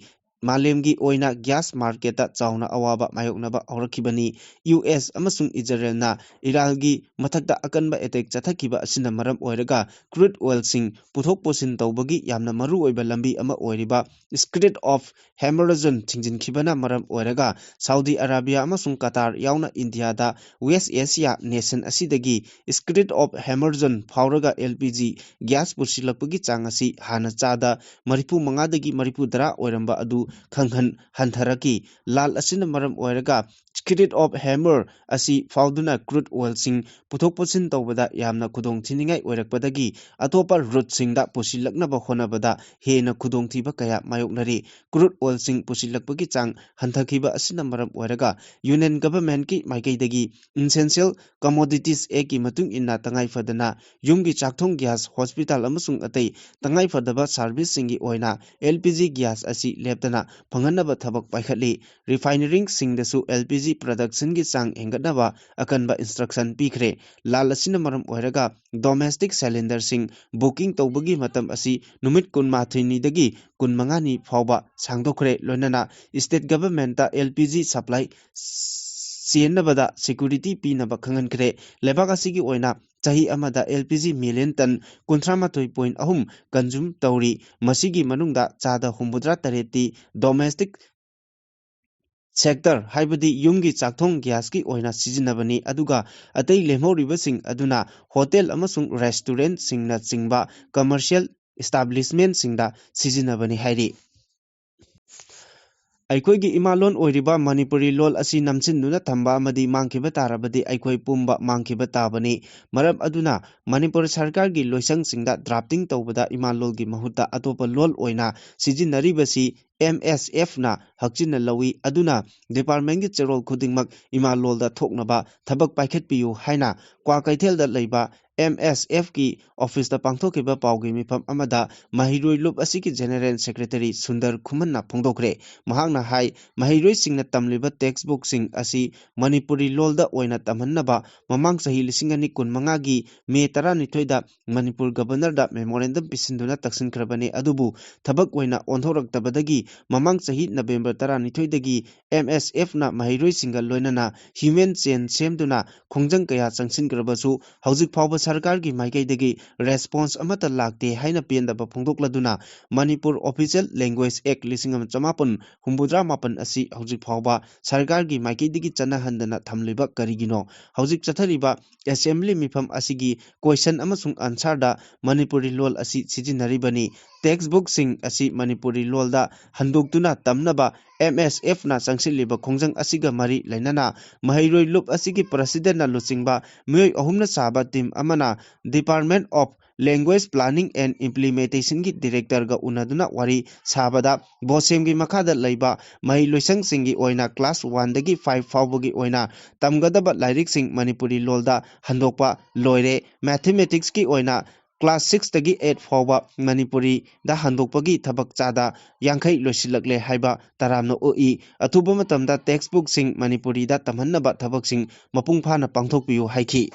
ꯃꯥꯂꯦꯝꯒꯤ ꯑꯣꯏꯅ ꯒ꯭ꯌꯥꯁ ꯃꯥꯔꯀꯦꯠꯇ ꯆꯥꯎꯅ ꯑꯋꯥꯕ ꯃꯥꯌꯣꯛꯅꯕ ꯍꯧꯔꯛꯈꯤꯕꯅꯤ꯫ ꯌꯨ ꯑꯦꯁ ꯑꯃꯁꯨꯡ ꯏꯖꯔꯦꯜꯅ ꯏꯔꯥꯜꯒꯤ ꯃꯊꯛꯇ ꯑꯀꯟꯕ ꯑꯦꯇꯦꯛ ꯆꯠꯊꯈꯤꯕ ꯑꯁꯤꯅ ꯃꯔꯝ ꯑꯣꯏꯔꯒ ꯀ꯭ꯔꯨꯗ ꯑꯣꯏꯜꯁꯤꯡ ꯄꯨꯊꯣꯛ ꯄꯨꯁꯤꯟ ꯇꯧꯕꯒꯤ ꯌꯥꯝꯅ ꯃꯔꯨ ꯑꯣꯏꯕ ꯂꯝꯕꯤ ꯑꯃ ꯑꯣꯏꯔꯤꯕ ꯁ꯭ꯇ꯭ꯔꯦꯠ ꯑꯣꯐ ꯍꯦꯃꯔꯖꯟ ꯊꯤꯡꯖꯤꯟꯈꯤꯕꯅ ꯃꯔꯝ ꯑꯣꯏꯔꯒ ꯁꯥꯎꯗꯤ ꯑꯔꯥꯕꯤꯌꯥ ꯑꯃꯁꯨꯡ ꯀꯇꯥꯔ ꯌꯥꯎꯅ ꯏꯟꯗꯤꯌꯥꯗ ꯋꯦꯁ ꯑꯦꯁꯤꯌꯥ ꯅꯦꯁꯟ ꯑꯁꯤꯗꯒꯤ ꯁ꯭ꯇ꯭ꯔꯦꯠ ꯑꯣꯐ ꯍꯦꯃꯔꯖꯟ ꯐꯥꯎꯔꯒ ꯑꯦꯜ ꯄꯤ ꯖꯤ ꯒ꯭ꯌꯥꯁ ꯄꯨꯁꯤꯜꯂꯛꯄꯒꯤ ꯆꯥꯡ ꯑꯁꯤ ꯍꯥꯟꯅ ꯆꯥꯗ ꯃꯔꯤꯐꯨ ꯃꯉꯥꯗꯒꯤ ꯃꯔꯤꯐꯨ ꯇꯔꯥ ꯑꯣꯏꯔꯝꯕ ꯑꯗꯨ ꯈꯪꯍꯟ ꯍꯟꯊꯔꯛꯈꯤ꯫ ꯂꯥꯜ ꯑꯁꯤꯅ ꯃꯔꯝ ꯑꯣꯏꯔꯒ ꯁ꯭ꯇ꯭ꯔꯦꯠ ꯑꯣꯐ ꯍꯦꯃꯔ ꯑꯁꯤ ꯐꯥꯎꯗꯨꯅ ꯀ꯭ꯔꯨꯗ ꯑꯣꯏꯜꯁꯤꯡ ꯄꯨꯊꯣꯛ ꯄꯨꯁꯤꯟ ꯇꯧꯕꯗ ꯌꯥꯝꯅ ꯈꯨꯗꯣꯡ ꯊꯤꯅꯤꯡꯉꯥꯏ ꯑꯣꯏꯔꯛꯄꯗꯒꯤ ꯑꯇꯣꯞꯄ ꯔꯨꯠꯁꯤꯡꯗ ꯄꯨꯁꯤꯜꯂꯛꯅꯕ ꯍꯣꯠꯅꯕꯗ ꯍꯦꯟꯅ ꯈꯨꯗꯣꯡꯊꯤꯕ ꯀꯌꯥ ꯃꯥꯌꯣꯛꯅꯔꯤ꯫ ꯀ꯭ꯔꯨꯗ ꯑꯣꯏꯜꯁꯤꯡ ꯄꯨꯁꯤꯜꯂꯛꯄꯒꯤ ꯆꯥꯡ ꯍꯟꯊꯈꯤꯕ ꯑꯁꯤꯅ ꯃꯔꯝ ꯑꯣꯏꯔꯒ ꯌꯨꯅꯤꯌꯟ ꯒꯚꯔꯟꯃꯦꯟꯠꯀꯤ ꯃꯥꯏꯀꯩꯗꯒꯤ ꯏꯁꯦꯟꯁꯤꯌꯦꯜ ꯀꯃꯣꯗꯤꯇꯤꯁ ꯑꯦꯛꯀꯤ ꯃꯇꯨꯡ ꯏꯟꯅ ꯇꯉꯥꯏ ꯐꯗꯅ ꯌꯨꯝꯒꯤ ꯆꯥꯛꯊꯣꯡ ꯒ꯭ꯌꯥꯁ, ꯍꯣꯁꯄꯤꯇꯥꯜ ꯑꯃꯁꯨꯡ ꯑꯇꯩ ꯇꯉꯥꯏ ꯐꯗꯕ ꯁꯥꯔꯚꯤꯁꯁꯤꯡꯒꯤ ꯑꯣꯏꯅ ꯑꯦꯜ ꯄꯤ ꯖꯤ ꯒ꯭ꯌꯥꯁ ꯑꯁꯤ ꯂꯦꯞꯇꯅ ꯐꯪꯍꯟꯅꯕ ꯊꯕꯛ ꯄꯥꯏꯈꯠꯂꯤ꯫ ꯔꯤꯐꯥꯏꯅꯔꯤꯁꯤꯡꯗꯁꯨ ꯑꯦꯜ ꯄꯤ ꯖꯤ ꯄ꯭ꯔꯗꯛꯁꯟꯒꯤ ꯆꯥꯡ ꯍꯦꯟꯒꯠꯅꯕ ꯑꯀꯟꯕ ꯏꯟꯁꯇ꯭ꯔꯛꯁꯟ ꯄꯤꯈ꯭ꯔꯦ꯫ ꯂꯥꯜ ꯑꯁꯤꯅ ꯃꯔꯝ ꯑꯣꯏꯔꯒ ꯗꯣꯃꯦꯁꯇꯤꯛ ꯁꯤꯂꯤꯟꯗꯔꯁꯤꯡ ꯕꯨꯀꯤꯡ ꯇꯧꯕꯒꯤ ꯃꯇꯝ ꯑꯁꯤ ꯅꯨꯃꯤꯠ ꯀꯨꯟꯃꯥꯊꯣꯏꯅꯤꯗꯒꯤ ꯀꯨꯟꯃꯉꯥꯅꯤ ꯐꯥꯎꯕ ꯁꯥꯡꯗꯣꯛꯈ꯭ꯔꯦ꯫ ꯂꯣꯏꯅꯅ ꯁ꯭ꯇꯦꯠ ꯒꯚꯔꯟꯃꯦꯟꯠꯇ ꯑꯦꯜ ꯄꯤ ꯖꯤ ꯁꯄ꯭ꯂꯥꯏ ꯆꯦꯟꯅꯕꯗ ꯁꯦꯀ꯭ꯌꯨꯔꯤꯇꯤ ꯄꯤꯅꯕ ꯈꯪꯍꯟꯈ꯭ꯔꯦ꯫ ꯂꯩꯕꯥꯛ ꯑꯁꯤꯒꯤ ꯑꯣꯏꯅ ꯆꯍꯤ ꯑꯃꯗ L P G million ton ꯀꯨꯟꯊ꯭ꯔꯥ ꯃꯥꯊꯣꯏ ꯄꯣꯏꯟ ꯑꯍꯨꯝ ꯀꯟꯖꯨꯝ ꯇꯧꯔꯤ꯫ ꯃꯁꯤꯒꯤ ꯃꯅꯨꯡꯗ ꯆꯥꯗ ꯍꯨꯝꯐꯨꯇꯔꯥ ꯇꯔꯦꯠꯇꯤ ꯗꯣꯃꯦꯁꯇꯤꯛ sector, ꯍꯥꯏꯕꯗꯤ ꯌꯨꯝꯒꯤ ꯆꯥꯛꯊꯣꯡ gasꯀꯤ ꯑꯣꯏꯅ ꯁꯤꯖꯤꯟꯅꯕꯅꯤ, ꯑꯗꯨꯒ ꯑꯇꯩ ꯂꯦꯝꯍꯧꯔꯤꯕꯁꯤꯡ ꯑꯗꯨꯅ hotel ꯑꯃꯁꯨꯡ restaurantꯁꯤꯡꯅꯆꯤꯡꯕ commercial establishmentꯁꯤꯡꯗ ꯁꯤꯖꯤꯟꯅꯕꯅꯤ ꯍꯥꯏꯔꯤ꯫ ꯑꯩꯈꯣꯏꯒꯤ ꯏꯃꯥ ꯂꯣꯟ ꯑꯣꯏꯔꯤꯕ ꯃꯅꯤꯄꯨꯔꯤ ꯂꯣꯜ ꯑꯁꯤ ꯅꯝꯁꯤꯟꯗꯨꯅ ꯊꯝꯕ ꯑꯃꯗꯤ ꯃꯥꯡꯈꯤꯕ ꯇꯥꯔꯕꯗꯤ ꯑꯩꯈꯣꯏ ꯄꯨꯝꯕ ꯃꯥꯡꯈꯤꯕ ꯇꯥꯕꯅꯤ꯫ ꯃꯔꯝ ꯑꯗꯨꯅ ꯃꯅꯤꯄꯨꯔ ꯁꯔꯀꯥꯔꯒꯤ ꯂꯣꯏꯁꯪꯁꯤꯡꯗ drafting ꯇꯧꯕꯗ ꯏꯃꯥ ꯂꯣꯜꯒꯤ ꯃꯍꯨꯠꯇ ꯑꯇꯣꯞꯄ ꯂꯣꯜ ꯑꯣꯏꯅ ꯁꯤꯖꯤꯟꯅꯔꯤꯕꯁꯤ M S Fꯅ ꯍꯛꯆꯤꯟꯅ ꯂꯧꯏ꯫ ꯑꯗꯨꯅ departmentꯀꯤ ꯆꯦꯔꯣꯜ ꯈꯨꯗꯤꯡꯃꯛ ꯏꯃꯥ ꯂꯣꯜꯗ ꯊꯣꯛꯅꯕ ꯊꯕꯛ ꯄꯥꯏꯈꯠꯄꯤꯌꯨ ꯍꯥꯏꯅ ꯀ꯭ꯋꯥꯀꯩꯊꯦꯜꯗ ꯂꯩꯕ M S Fꯀꯤ officeꯇ ꯄꯥꯡꯊꯣꯛꯈꯤꯕ ꯄꯥꯎꯒꯤ ꯃꯤꯐꯝ ꯑꯃꯗ ꯃꯍꯩꯔꯣꯏ ꯂꯨꯞ ꯑꯁꯤꯒꯤ general secretary ꯁꯨꯟꯗꯔ ꯈꯨꯃꯟꯅ ꯐꯣꯡꯗꯣꯛꯈ꯭ꯔꯦ꯫ ꯃꯍꯥꯛꯅ ꯍꯥꯏ, ꯃꯍꯩꯔꯣꯏꯁꯤꯡꯅ ꯇꯝꯂꯤꯕ textbookꯁꯤꯡ ꯑꯁꯤ ꯃꯅꯤꯄꯨꯔꯤ ꯂꯣꯜꯗ ꯑꯣꯏꯅ ꯇꯝꯍꯟꯅꯕ ꯃꯃꯥꯡ ꯆꯍꯤ ꯂꯤꯁꯤꯡ ꯑꯅꯤ ꯀꯨꯟꯃꯉꯥꯒꯤ May ꯇꯔꯥꯅꯤꯊꯣꯏꯗ ꯃꯅꯤꯄꯨꯔ governorꯗ memorandum ꯄꯤꯁꯤꯟꯗꯨꯅ ꯇꯛꯁꯤꯟꯈ꯭ꯔꯕꯅꯤ꯫ ꯑꯗꯨꯕꯨ ꯊꯕꯛ ꯑꯣꯏꯅ ꯑꯣꯟꯊꯣꯔꯛꯇꯕꯗꯒꯤ ꯃꯃꯥꯡ ꯆꯍꯤ November ꯇꯔꯥꯅꯤꯊꯣꯏꯗꯒꯤ M S Fꯅ ꯃꯍꯩꯔꯣꯏꯁꯤꯡꯒ ꯂꯣꯏꯅꯅ human chain ꯁꯦꯝꯗꯨꯅ ꯈꯣꯡꯖꯪ ꯀꯌꯥ ꯆꯪꯁꯤꯟꯈ꯭ꯔꯕꯁꯨ ꯍꯧꯖꯤꯛ ꯐꯥꯎꯕ ꯁꯔꯀꯥꯔꯒꯤ ꯃꯥꯏꯀꯩꯗꯒꯤ response ꯑꯃꯠꯇ ꯂꯥꯛꯇꯦ ꯍꯥꯏꯅ ꯄꯦꯟꯗꯕ ꯐꯣꯡꯗꯣꯛꯂꯗꯨꯅ ꯃꯅꯤꯄꯨꯔ Official Language Act ꯂꯤꯁꯤꯡ ꯑꯃ ꯆꯃꯥꯄꯟ ꯍꯨꯝꯐꯨꯇꯔꯥ ꯃꯥꯄꯟ ꯑꯁꯤ ꯍꯧꯖꯤꯛ ꯐꯥꯎꯕ ꯁꯔꯀꯥꯔꯒꯤ ꯃꯥꯏꯀꯩꯗꯒꯤ ꯆꯠꯅꯍꯟꯗꯅ ꯊꯝꯂꯤꯕ ꯀꯔꯤꯒꯤꯅꯣ? ꯍꯧꯖꯤꯛ ꯆꯠꯊꯔꯤꯕ assembly ꯃꯤꯐꯝ ꯑꯁꯤꯒꯤ question ꯑꯃꯁꯨꯡ answerꯗ ꯃꯅꯤꯄꯨꯔꯤ ꯂꯣꯜ ꯑꯁꯤ ꯁꯤꯖꯤꯟꯅꯔꯤꯕꯅꯤ꯫ Textbookꯁꯤꯡ ꯑꯁꯤ ꯃꯅꯤꯄꯨꯔꯤ ꯂꯣꯜꯗ ꯍꯟꯗꯣꯛꯇꯨꯅ ꯇꯝꯅꯕ M S Fꯅ ꯆꯪꯁꯤꯜꯂꯤꯕ ꯈꯣꯡꯖꯪ ꯑꯁꯤꯒ ꯃꯔꯤ ꯂꯩꯅꯅ ꯃꯍꯩꯔꯣꯏ ꯂꯨꯞ ꯑꯁꯤꯒꯤ presidentꯅ ꯂꯨꯆꯤꯡꯕ ꯃꯤꯑꯣꯏ ꯑꯍꯨꯝꯅ ꯁꯥꯕ team ꯑꯃꯅ Department of Language Planning and Implementationꯒꯤ directorꯒ ꯎꯅꯗꯨꯅ ꯋꯥꯔꯤ ꯁꯥꯕꯗ BOSEMꯒꯤ ꯃꯈꯥꯗ ꯂꯩꯕ ꯃꯍꯩ ꯂꯣꯏꯁꯪꯁꯤꯡꯒꯤ ꯑꯣꯏꯅ class oneꯗꯒꯤ five ꯐꯥꯎꯕꯒꯤ ꯑꯣꯏꯅ ꯇꯝꯒꯗꯕ ꯂꯥꯏꯔꯤꯛꯁꯤꯡ ꯃꯅꯤꯄꯨꯔꯤ ꯂꯣꯜꯗ ꯍꯟꯗꯣꯛꯄ ꯂꯣꯏꯔꯦ꯫ Mathematicsꯀꯤ ꯑꯣꯏꯅ class sixꯇꯒꯤ eight ꯐꯥꯎꯕ ꯃꯅꯤꯄꯨꯔꯤꯗ ꯍꯟꯗꯣꯛꯄꯒꯤ ꯊꯕꯛ ꯆꯥꯗ ꯌꯥꯡꯈꯩ ꯂꯣꯏꯁꯤꯜꯂꯛꯂꯦ ꯍꯥꯏꯕ ꯇꯔꯥꯝꯅ ꯑꯣꯛꯏ꯫ ꯑꯊꯨꯕ ꯃꯇꯝꯗ textbookꯁꯤꯡ ꯃꯅꯤꯄꯨꯔꯤꯗ ꯇꯝꯍꯟꯅꯕ ꯊꯕꯛꯁꯤꯡ ꯃꯄꯨꯡ ꯐꯥꯅ ꯄꯥꯡꯊꯣꯛꯄꯤꯌꯨ ꯍꯥꯏꯈꯤ꯫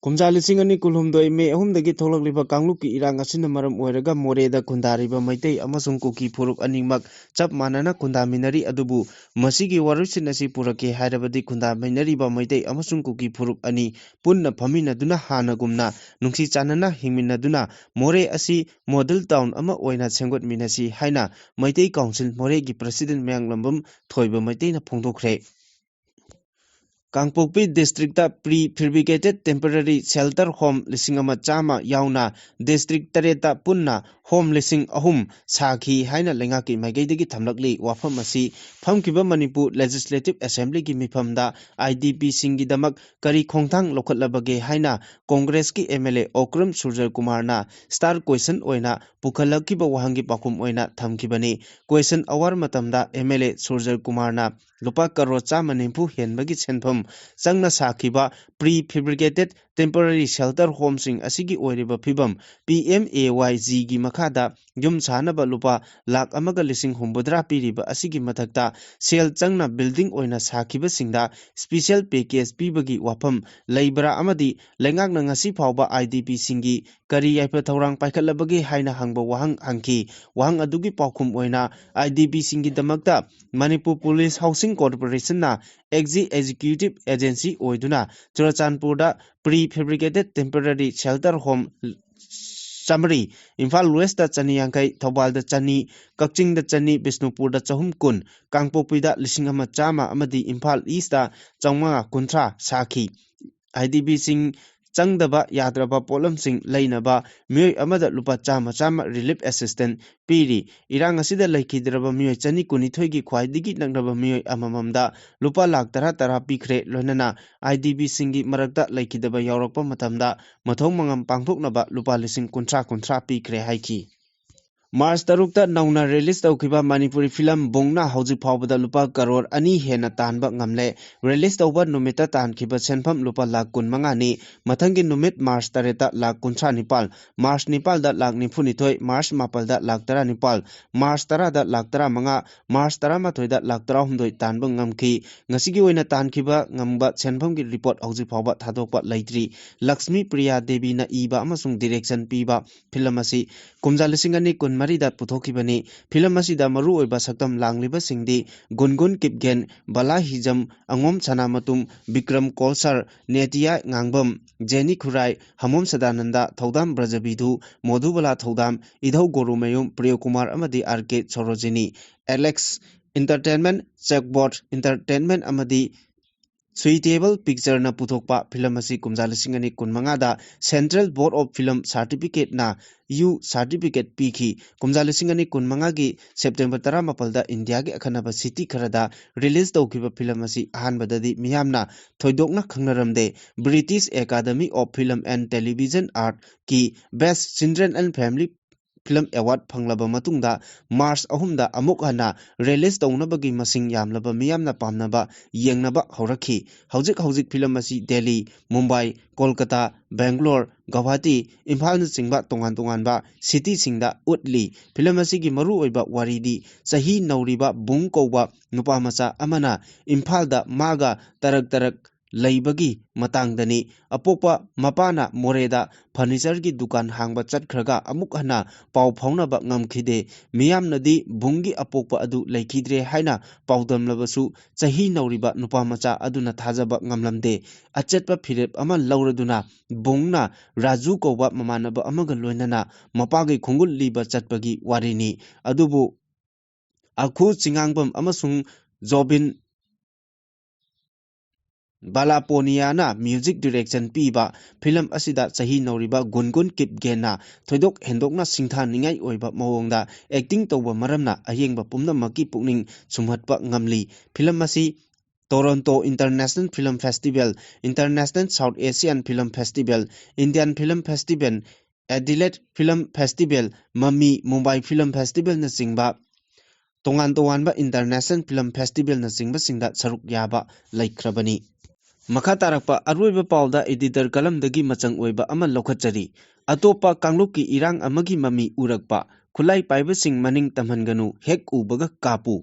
ꯀꯨꯝꯖꯥ ꯂꯤꯁꯤꯡ ꯑꯅꯤ ꯀꯨꯟꯍꯨꯝꯗꯣꯏ ꯃꯦ ꯑꯍꯨꯝꯗꯒꯤ ꯊꯣꯛꯂꯛꯂꯤꯕ ꯀꯥꯡꯂꯨꯞꯀꯤ ꯏꯔꯥꯡ ꯑꯁꯤꯅ ꯃꯔꯝ ꯑꯣꯏꯔꯒ ꯃꯣꯔꯦꯗ ꯈꯨꯟꯗꯥꯔꯤꯕ ꯃꯩꯇꯩ ꯑꯃꯁꯨꯡ ꯀꯨꯀꯤ ꯐꯨꯔꯨꯞ ꯑꯅꯤꯃꯛ ꯆꯞ ꯃꯥꯟꯅꯅ ꯈꯨꯟꯗꯥꯃꯤꯟꯅꯔꯤ꯫ ꯑꯗꯨꯕꯨ ꯃꯁꯤꯒꯤ ꯋꯥꯔꯣꯏꯁꯤꯟ ꯑꯁꯤ ꯄꯨꯔꯛꯀꯦ ꯍꯥꯏꯔꯕꯗꯤ ꯈꯨꯟꯗꯥꯃꯤꯟꯅꯔꯤꯕ ꯃꯩꯇꯩ ꯑꯃꯁꯨꯡ ꯀꯨꯀꯤ ꯐꯨꯔꯨꯞ ꯑꯅꯤ ꯄꯨꯟꯅ ꯐꯝꯃꯤꯟꯅꯗꯨꯅ ꯍꯥꯟꯅꯒꯨꯝꯅ ꯅꯨꯡꯁꯤ ꯆꯥꯟꯅꯅ ꯍꯤꯡꯃꯤꯟꯅꯗꯨꯅ ꯃꯣꯔꯦ ꯑꯁꯤ ꯃꯣꯗꯦꯜ ꯇꯥꯎꯟ ꯑꯃ ꯑꯣꯏꯅ ꯁꯦꯝꯒꯠꯃꯤꯟꯅꯁꯤ ꯍꯥꯏꯅ ꯃꯩꯇꯩ ꯀꯥꯎꯟꯁꯤꯜ ꯃꯣꯔꯦꯒꯤ ꯄ꯭ꯔꯁꯤꯗꯦꯟ ꯃꯌꯥꯡꯂꯝꯕꯝ ꯊꯣꯏꯕ ꯃꯩꯇꯩꯅ ꯐꯣꯡꯗꯣꯛꯈ꯭ꯔꯦ꯫ ꯀꯥꯡꯄꯣꯛꯄꯤ district pre fabricated temporary shelter home ꯂꯤꯁꯤꯡ ꯑꯃ ꯆꯥꯝꯃ ꯌꯥꯎꯅ ꯗꯤꯁꯇ꯭ꯔꯤꯛ ꯇꯔꯦꯠꯇ ꯄꯨꯟꯅ ꯍꯣꯝ ꯂꯤꯁꯤꯡ ꯑꯍꯨꯝ ꯁꯥꯈꯤ ꯍꯥꯏꯅ ꯂꯩꯉꯥꯛꯀꯤ ꯃꯥꯏꯀꯩꯗꯒꯤ ꯊꯝꯂꯛꯂꯤ꯫ ꯋꯥꯐꯝ ꯑꯁꯤ ꯐꯝꯈꯤꯕ ꯃꯅꯤꯄꯨꯔ ꯂꯦꯖꯤꯁꯂꯦꯇꯤꯚ ꯑꯦꯁꯦꯝꯕ꯭ꯂꯤꯒꯤ ꯃꯤꯐꯝꯗ IDPꯁꯤꯡꯒꯤꯗꯃꯛ ꯀꯔꯤ ꯈꯣꯡꯊꯥꯡ ꯂꯧꯈꯠꯂꯕꯒꯦ ꯍꯥꯏꯅ ꯀꯣꯡꯒ꯭ꯔꯦꯁꯀꯤ MLA ꯑꯣꯀ꯭ꯔꯝ ꯁꯨꯔꯖꯔ ꯀꯨꯃꯥꯔꯅ ꯁ꯭ꯇꯥꯔ ꯀ꯭ꯋꯦꯁꯟ ꯑꯣꯏꯅ ꯄꯨꯈꯠꯂꯛꯈꯤꯕ ꯋꯥꯍꯪꯒꯤ ꯄꯥꯎꯈꯨꯝ ꯑꯣꯏꯅ ꯊꯝꯈꯤꯕꯅꯤ꯫ ꯀ꯭ꯋꯦꯁꯟ ꯑꯋꯥꯔ ꯃꯇꯝꯗ MLA ꯁꯨꯔꯖꯔ ꯀꯨꯃꯥꯔꯅ ꯂꯨꯄꯥ ꯀꯔꯣꯔ ꯆꯥꯝꯃ ꯅꯤꯐꯨ ꯍꯦꯟꯕꯒꯤ ꯁꯦꯟꯐꯝ ꯆꯪꯅ ꯁꯥꯈꯤꯕ pre fabricated temporary shelter homeꯁꯤꯡ ꯑꯁꯤꯒꯤ ꯑꯣꯏꯔꯤꯕ ꯐꯤꯕꯝ, PMAY-Gꯒꯤ ꯃꯈꯥꯗ ꯌꯨꯝ ꯁꯥꯅꯕ ꯂꯨꯄꯥ ꯂꯥꯈ ꯑꯃꯒ ꯂꯤꯁꯤꯡ ꯍꯨꯝꯐꯨꯇꯔꯥ ꯄꯤꯔꯤꯕ ꯑꯁꯤꯒꯤ ꯃꯊꯛꯇ ꯁꯦꯜ ꯆꯪꯅ building ꯑꯣꯏꯅ ꯁꯥꯈꯤꯕꯁꯤꯡꯗ special package ꯄꯤꯕꯒꯤ ꯋꯥꯐꯝ ꯂꯩꯕ꯭ꯔꯥ ꯑꯃꯗꯤ ꯂꯩꯉꯥꯛꯅ ꯉꯁꯤ ꯐꯥꯎꯕ IDPꯁꯤꯡꯒꯤ ꯀꯔꯤ ꯌꯥꯏꯐ ꯊꯧꯔꯥꯡ ꯄꯥꯏꯈꯠꯂꯕꯒꯦ ꯍꯥꯏꯅ ꯍꯪꯕ ꯋꯥꯍꯪ ꯍꯪꯈꯤ꯫ ꯋꯥꯍꯪ ꯑꯗꯨꯒꯤ ꯄꯥꯎꯈꯨꯝ ꯑꯣꯏꯅ IDPꯁꯤꯡꯒꯤꯗꯃꯛꯇ ꯃꯅꯤꯄꯨꯔ ꯄꯨꯂꯤꯁ ꯍꯥꯎꯁꯤꯡ ꯀꯣꯔꯄꯣꯔꯦꯁꯟꯅ ꯑꯦꯛꯖꯤ ꯑꯦꯛꯖꯤꯀ꯭ꯌꯨꯇꯤꯚ ꯑꯦꯖꯦꯟꯁꯤ ꯑꯣꯏꯗꯨꯅ ꯆꯨꯔꯆꯥꯟꯄꯨꯔꯗ pre fabricated temporary shelter home ꯆꯥꯃꯔꯤ, ꯏꯝꯐꯥꯜ ꯋꯦꯁꯇ ꯆꯅꯤ ꯌꯥꯡꯈꯩ, ꯊꯧꯕꯥꯜꯗ ꯆꯅꯤ, ꯀꯛꯆꯤꯡꯗ ꯆꯅꯤ, ꯕꯤꯁꯅꯨꯄꯨꯔꯗ ꯆꯍꯨꯝ ꯀꯨꯟ, ꯀꯥꯡꯄꯣꯛꯄꯤꯗ ꯂꯤꯁꯤꯡ ꯑꯃ ꯆꯥꯝꯃ ꯑꯃꯗꯤ ꯏꯝꯐꯥꯜ ꯏꯁꯇ ꯆꯥꯝꯃꯉꯥ ꯀꯨꯟꯊ꯭ꯔꯥ ꯁꯥꯈꯤ꯫ IDPꯁꯤꯡ ꯆꯪꯗꯕ ꯌꯥꯗ꯭ꯔꯕ ꯄꯣꯠꯂꯝꯁꯤꯡ ꯂꯩꯅꯕ ꯃꯤꯑꯣꯏ ꯑꯃꯗ ꯂꯨꯄꯥ ꯆꯥꯝꯃ ꯆꯥꯝꯃ relief assistance ꯄꯤꯔꯤ꯫ ꯏꯔꯥꯡ ꯑꯁꯤꯗ ꯂꯩꯈꯤꯗ꯭ꯔꯕ ꯃꯤꯑꯣꯏ ꯆꯅꯤ ꯀꯨꯟꯅꯤꯊꯣꯏꯒꯤ ꯈ꯭ꯋꯥꯏꯗꯒꯤ ꯅꯛꯅꯕ ꯃꯤꯑꯣꯏ ꯑꯃꯃꯝꯗ ꯂꯨꯄꯥ ꯂꯥꯈ ꯇꯔꯥ ꯇꯔꯥ ꯄꯤꯈ꯭ꯔꯦ꯫ ꯂꯣꯏꯅꯅ IDPꯁꯤꯡꯒꯤ ꯃꯔꯛꯇ ꯂꯩꯈꯤꯗꯕ ꯌꯥꯎꯔꯛꯄ ꯃꯇꯝꯗ ꯃꯊꯧ ꯃꯉꯝ ꯄꯥꯡꯊꯣꯛꯅꯕ ꯂꯨꯄꯥ ꯂꯤꯁꯤꯡ ꯀꯨꯟꯊ꯭ꯔꯥ ꯀꯨꯟꯊ꯭ꯔꯥ ꯄꯤꯈ꯭ꯔꯦ ꯍꯥꯏꯈꯤ꯫ ꯃꯥꯔꯆ ꯇꯔꯨꯛꯇ ꯅꯧꯅ ꯔꯤꯂꯤꯁ ꯇꯧꯈꯤꯕ ꯃꯅꯤꯄꯨꯔꯤ ꯐꯤꯂꯝ ꯕꯨꯡꯅ ꯍꯧꯖꯤꯛ ꯐꯥꯎꯕꯗ ꯂꯨꯄꯥ ꯀꯔꯣꯔ ꯑꯅꯤ ꯍꯦꯟꯅ ꯇꯥꯟꯕ ꯉꯝꯂꯦ꯫ ꯔꯤꯂꯤꯁ ꯇꯧꯕ ꯅꯨꯃꯤꯠꯇ ꯇꯥꯟꯈꯤꯕ ꯁꯦꯟꯐꯝ ꯂꯨꯄꯥ ꯂꯥꯈ ꯀꯨꯟꯃꯉꯥꯅꯤ꯫ ꯃꯊꯪꯒꯤ ꯅꯨꯃꯤꯠ ꯃꯥꯔꯆ ꯇꯔꯦꯠꯇ ꯂꯥꯈ ꯀꯨꯟꯊ꯭ꯔꯥ ꯅꯤꯄꯥꯜ, ꯃꯥꯔꯆ ꯅꯤꯄꯥꯜꯗ ꯂꯥꯈ ꯅꯤꯐꯨ ꯅꯤꯊꯣꯏ, ꯃꯥꯔꯆ ꯃꯥꯄꯜꯗ ꯂꯥꯈ ꯇꯔꯥ ꯅꯤꯄꯥꯜ, ꯃꯥꯔꯆ ꯇꯔꯥꯗ ꯂꯥꯈ ꯇꯔꯥ ꯃꯉꯥ, ꯃꯥꯔꯆ ꯇꯔꯥꯃꯥꯊꯣꯏꯗ ꯂꯥꯈ ꯇꯔꯥꯍꯨꯝꯗꯣꯏ ꯇꯥꯟꯕ ꯉꯝꯈꯤ꯫ ꯉꯁꯤꯒꯤ ꯑꯣꯏꯅ ꯇꯥꯟꯈꯤꯕ ꯉꯝꯕ ꯁꯦꯟꯐꯝꯒꯤ ꯔꯤꯄꯣꯔꯠ ꯍꯧꯖꯤꯛ ꯐꯥꯎꯕ ꯊꯥꯗꯣꯛꯄ ꯂꯩꯇ꯭ꯔꯤ꯫ ꯂꯛꯁꯃꯤ ꯄ꯭ꯔꯤꯌꯥ ꯗꯦꯕꯤꯅ ꯏꯕ ꯑꯃꯁꯨꯡ ꯗꯤꯔꯦꯛꯁꯟ ꯄꯤꯕ ꯐꯤꯂꯝ ꯑꯁꯤ ꯀꯨꯝꯖꯥ ꯂꯤꯁꯤꯡ ꯑꯅꯤ ꯀꯨꯟꯃꯔꯤꯗ ꯄꯨꯊꯣꯛꯈꯤꯕꯅꯤ꯫ ꯐꯤꯂꯝ ꯑꯁꯤꯗ ꯃꯔꯨꯑꯣꯏꯕ ꯁꯛꯇꯝ ꯂꯥꯡꯂꯤꯕꯁꯤꯡꯗꯤ ꯒꯨꯟꯒꯨꯟ ꯀꯤꯞꯒꯦꯟ, ꯕꯂꯥ ꯍꯤꯖꯝ, ꯑꯉꯣꯝ ꯁꯅꯥꯃꯇꯨꯝ, ꯕꯤꯀ꯭ꯔꯝ ꯀꯣꯜꯁꯔ, ꯅꯦꯇꯤꯌꯥ ꯉꯥꯡꯕꯝ, ꯖꯦꯅꯤ ꯈꯨꯔꯥꯏ, ꯍꯃꯣꯝ ꯁꯗꯥꯅꯟꯗ, ꯊꯧꯗꯥꯝ ꯕ꯭ꯔꯖꯕꯤꯙꯨ, ꯃꯣꯙꯨꯕꯂꯥ ꯊꯧꯗꯥꯝ, ꯏꯙꯧ ꯒꯣꯔꯨꯃꯌꯨꯝ, ꯄ꯭ꯔꯤꯌꯣꯀꯨꯃꯥꯔ ꯑꯃꯗꯤ ꯑꯥꯔ ꯀꯦ ꯁꯣꯔꯣꯖꯤꯅꯤ꯫ ꯑꯦꯂꯦꯛꯁ ꯏꯟꯇꯔꯇꯦꯟꯃꯦꯟ, ꯆꯦꯛꯕꯣꯔꯗ ꯏꯟꯇꯔꯇꯦꯟꯃꯦꯟ ꯑꯃꯗꯤ ꯁꯨꯏꯇꯦꯕꯜ ꯄꯤꯛꯆꯔꯅ ꯄꯨꯊꯣꯛꯄ ꯐꯤꯂꯝ ꯑꯁꯤ ꯀꯨꯝꯖꯥ ꯂꯤꯁꯤꯡ ꯑꯅꯤ ꯀꯨꯟꯃꯉꯥꯗ ꯁꯦꯟꯇ꯭ꯔꯦꯜ ꯕꯣꯔꯗ ꯑꯣꯐ ꯐꯤꯂꯝ ꯁꯥꯔꯇꯤꯐꯤꯀꯦꯠꯅ ꯌꯨ ꯁꯥꯔꯇꯤꯐꯤꯀꯦꯠ ꯄꯤꯈꯤ꯫ ꯀꯨꯝꯖꯥ ꯂꯤꯁꯤꯡ ꯑꯅꯤ ꯀꯨꯟꯃꯉꯥꯒꯤ ꯁꯦꯞꯇꯦꯝꯕꯔ ꯇꯔꯥꯃꯥꯄꯜꯗ ꯏꯟꯗꯤꯌꯥꯒꯤ ꯑꯈꯟꯅꯕ ꯁꯤꯇꯤ ꯈꯔꯗ ꯔꯤꯂꯤꯁ ꯇꯧꯈꯤꯕ ꯐꯤꯂꯝ ꯑꯁꯤ ꯑꯍꯥꯟꯕꯗꯗꯤ ꯃꯤꯌꯥꯝꯅ ꯊꯣꯏꯗꯣꯛꯅ ꯈꯪꯅꯔꯝꯗꯦ꯫ British academy of film and television ꯑꯥꯔꯠꯀꯤ best children and family film award ꯐꯪꯂꯕ ꯃꯇꯨꯡꯗ ꯃꯥꯔꯆ ꯑꯍꯨꯝꯗ ꯑꯃꯨꯛ ꯍꯟꯅ ꯔꯤꯂꯤꯁ ꯇꯧꯅꯕꯒꯤ ꯃꯁꯤꯡ ꯌꯥꯝꯂꯕ ꯃꯤꯌꯥꯝꯅ ꯄꯥꯝꯅꯕ ꯌꯦꯡꯅꯕ ꯍꯧꯔꯛꯈꯤ꯫ ꯍꯧꯖꯤꯛ ꯍꯧꯖꯤꯛ ꯐꯤꯂꯝ ꯑꯁꯤ ꯗꯦꯜꯂꯤ, ꯃꯨꯝꯕꯥꯏ, ꯀꯣꯜꯀꯇꯥ, ꯕꯦꯡꯒ꯭ꯂꯣꯔ, ꯒꯧꯍꯥꯇꯤ, ꯏꯝꯐꯥꯜꯅꯆꯤꯡꯕ ꯇꯣꯉꯥꯟ ꯇꯣꯉꯥꯟꯕ ꯁꯤꯇꯤꯁꯤꯡꯗ ꯎꯠꯂꯤ꯫ ꯐꯤꯂꯝ ꯑꯁꯤꯒꯤ ꯃꯔꯨꯑꯣꯏꯕ ꯋꯥꯔꯤꯗꯤ ꯆꯍꯤ ꯅꯧꯔꯤꯕ ꯕꯨꯡ ꯀꯧꯕ ꯅꯨꯄꯥ ꯃꯆꯥ ꯑꯃꯅ ꯏꯝꯐꯥꯜꯗ ꯃꯥꯒ ꯇꯔꯛ ꯇꯔꯛ ꯂꯩꯕꯒꯤ ꯃꯇꯥꯡꯗꯅꯤ꯫ ꯑꯄꯣꯛꯄ ꯃꯄꯥꯅ ꯃꯣꯔꯦꯗ ꯐꯔꯅꯤꯆꯔꯒꯤ ꯗꯨꯀꯥꯟ ꯍꯥꯡꯕ ꯆꯠꯈ꯭ꯔꯒ ꯑꯃꯨꯛ ꯍꯟꯅ ꯄꯥꯎ ꯐꯥꯎꯅꯕ ꯉꯝꯈꯤꯗꯦ꯫ ꯃꯤꯌꯥꯝꯅꯗꯤ ꯕꯨꯡꯒꯤ ꯑꯄꯣꯛꯄ ꯑꯗꯨ ꯂꯩꯈꯤꯗ꯭ꯔꯦ ꯍꯥꯏꯅ ꯄꯥꯎꯗꯝꯂꯕꯁꯨ, ꯆꯍꯤ ꯅꯧꯔꯤꯕ ꯅꯨꯄꯥ ꯃꯆꯥ ꯑꯗꯨꯅ ꯊꯥꯖꯕ ꯉꯝꯂꯝꯗꯦ꯫ ꯑꯆꯦꯠꯄ ꯐꯤꯔꯦꯞ ꯑꯃ ꯂꯧꯔꯗꯨꯅ ꯕꯨꯡꯅ ꯔꯥꯖꯨ ꯀꯧꯕ ꯃꯃꯥꯟꯅꯕ ꯑꯃꯒ ꯂꯣꯏꯅꯅ ꯃꯄꯥꯒꯤ ꯈꯣꯡꯒꯨꯜ ꯂꯤꯕ ꯆꯠꯄꯒꯤ ꯋꯥꯔꯤꯅꯤ꯫ ꯑꯗꯨꯕꯨ ꯑꯈꯨ ꯆꯤꯉꯥꯡꯕꯝ ꯑꯃꯁꯨꯡ ꯖꯣꯕꯤꯟ ꯕꯥꯂꯥꯄꯣꯅꯤꯌꯥꯅ ꯃ꯭ꯌꯨꯖꯤꯛ ꯗꯤꯔꯦꯛꯁꯟ ꯄꯤꯕ ꯐꯤꯂꯝ ꯑꯁꯤꯗ ꯆꯍꯤ ꯅꯧꯔꯤꯕ ꯒꯨꯟꯒꯨꯟ ꯀꯤꯞꯒꯦꯟꯅ ꯊꯣꯏꯗꯣꯛ ꯍꯦꯟꯗꯣꯛꯅ ꯁꯤꯡꯊꯥꯅꯤꯡꯉꯥꯏ ꯑꯣꯏꯕ ꯃꯑꯣꯡꯗ ꯑꯦꯛꯇꯤꯡ ꯇꯧꯕ ꯃꯔꯝꯅ ꯑꯌꯦꯡꯕ ꯄꯨꯝꯅꯃꯛꯀꯤ ꯄꯨꯛꯅꯤꯡ ꯁꯨꯝꯍꯠꯄ ꯉꯝꯂꯤ꯫ ꯐꯤꯂꯝ ꯑꯁꯤ Toronto international film festival, international south Asian film festival, Indian film festival, Adelaide Film Festival, ꯃꯃꯤ ꯃꯨꯝꯕꯥꯏ Film Festivalꯅꯆꯤꯡꯕ ꯇꯣꯉꯥꯟ ꯇꯣꯉꯥꯟꯕ international film festivalꯅꯆꯤꯡꯕꯁꯤꯡꯗ ꯁꯔꯨꯛ ꯌꯥꯕ ꯂꯩꯈ꯭ꯔꯕꯅꯤ꯫ ꯃꯈꯥ ꯇꯥꯔꯛꯄ ꯑꯔꯣꯏꯕ ꯄꯥꯎꯗ editor ꯀꯂꯝꯗꯒꯤ ꯃꯆꯪ ꯑꯣꯏꯕ ꯑꯃ ꯂꯧꯈꯠꯆꯔꯤ꯫ ꯑꯇꯣꯞꯄ ꯀꯥꯡꯂꯨꯞꯀꯤ ꯏꯔꯥꯡ ꯑꯃꯒꯤ ꯃꯃꯤ ꯎꯔꯛꯄ꯫ ꯈꯨꯠꯂꯥꯏ ꯄꯥꯏꯕꯁꯤꯡ ꯃꯅꯤꯡ ꯇꯝꯍꯟꯒꯅꯨ, ꯍꯦꯛ ꯎꯕꯒ ꯀꯥꯞꯄꯨ꯫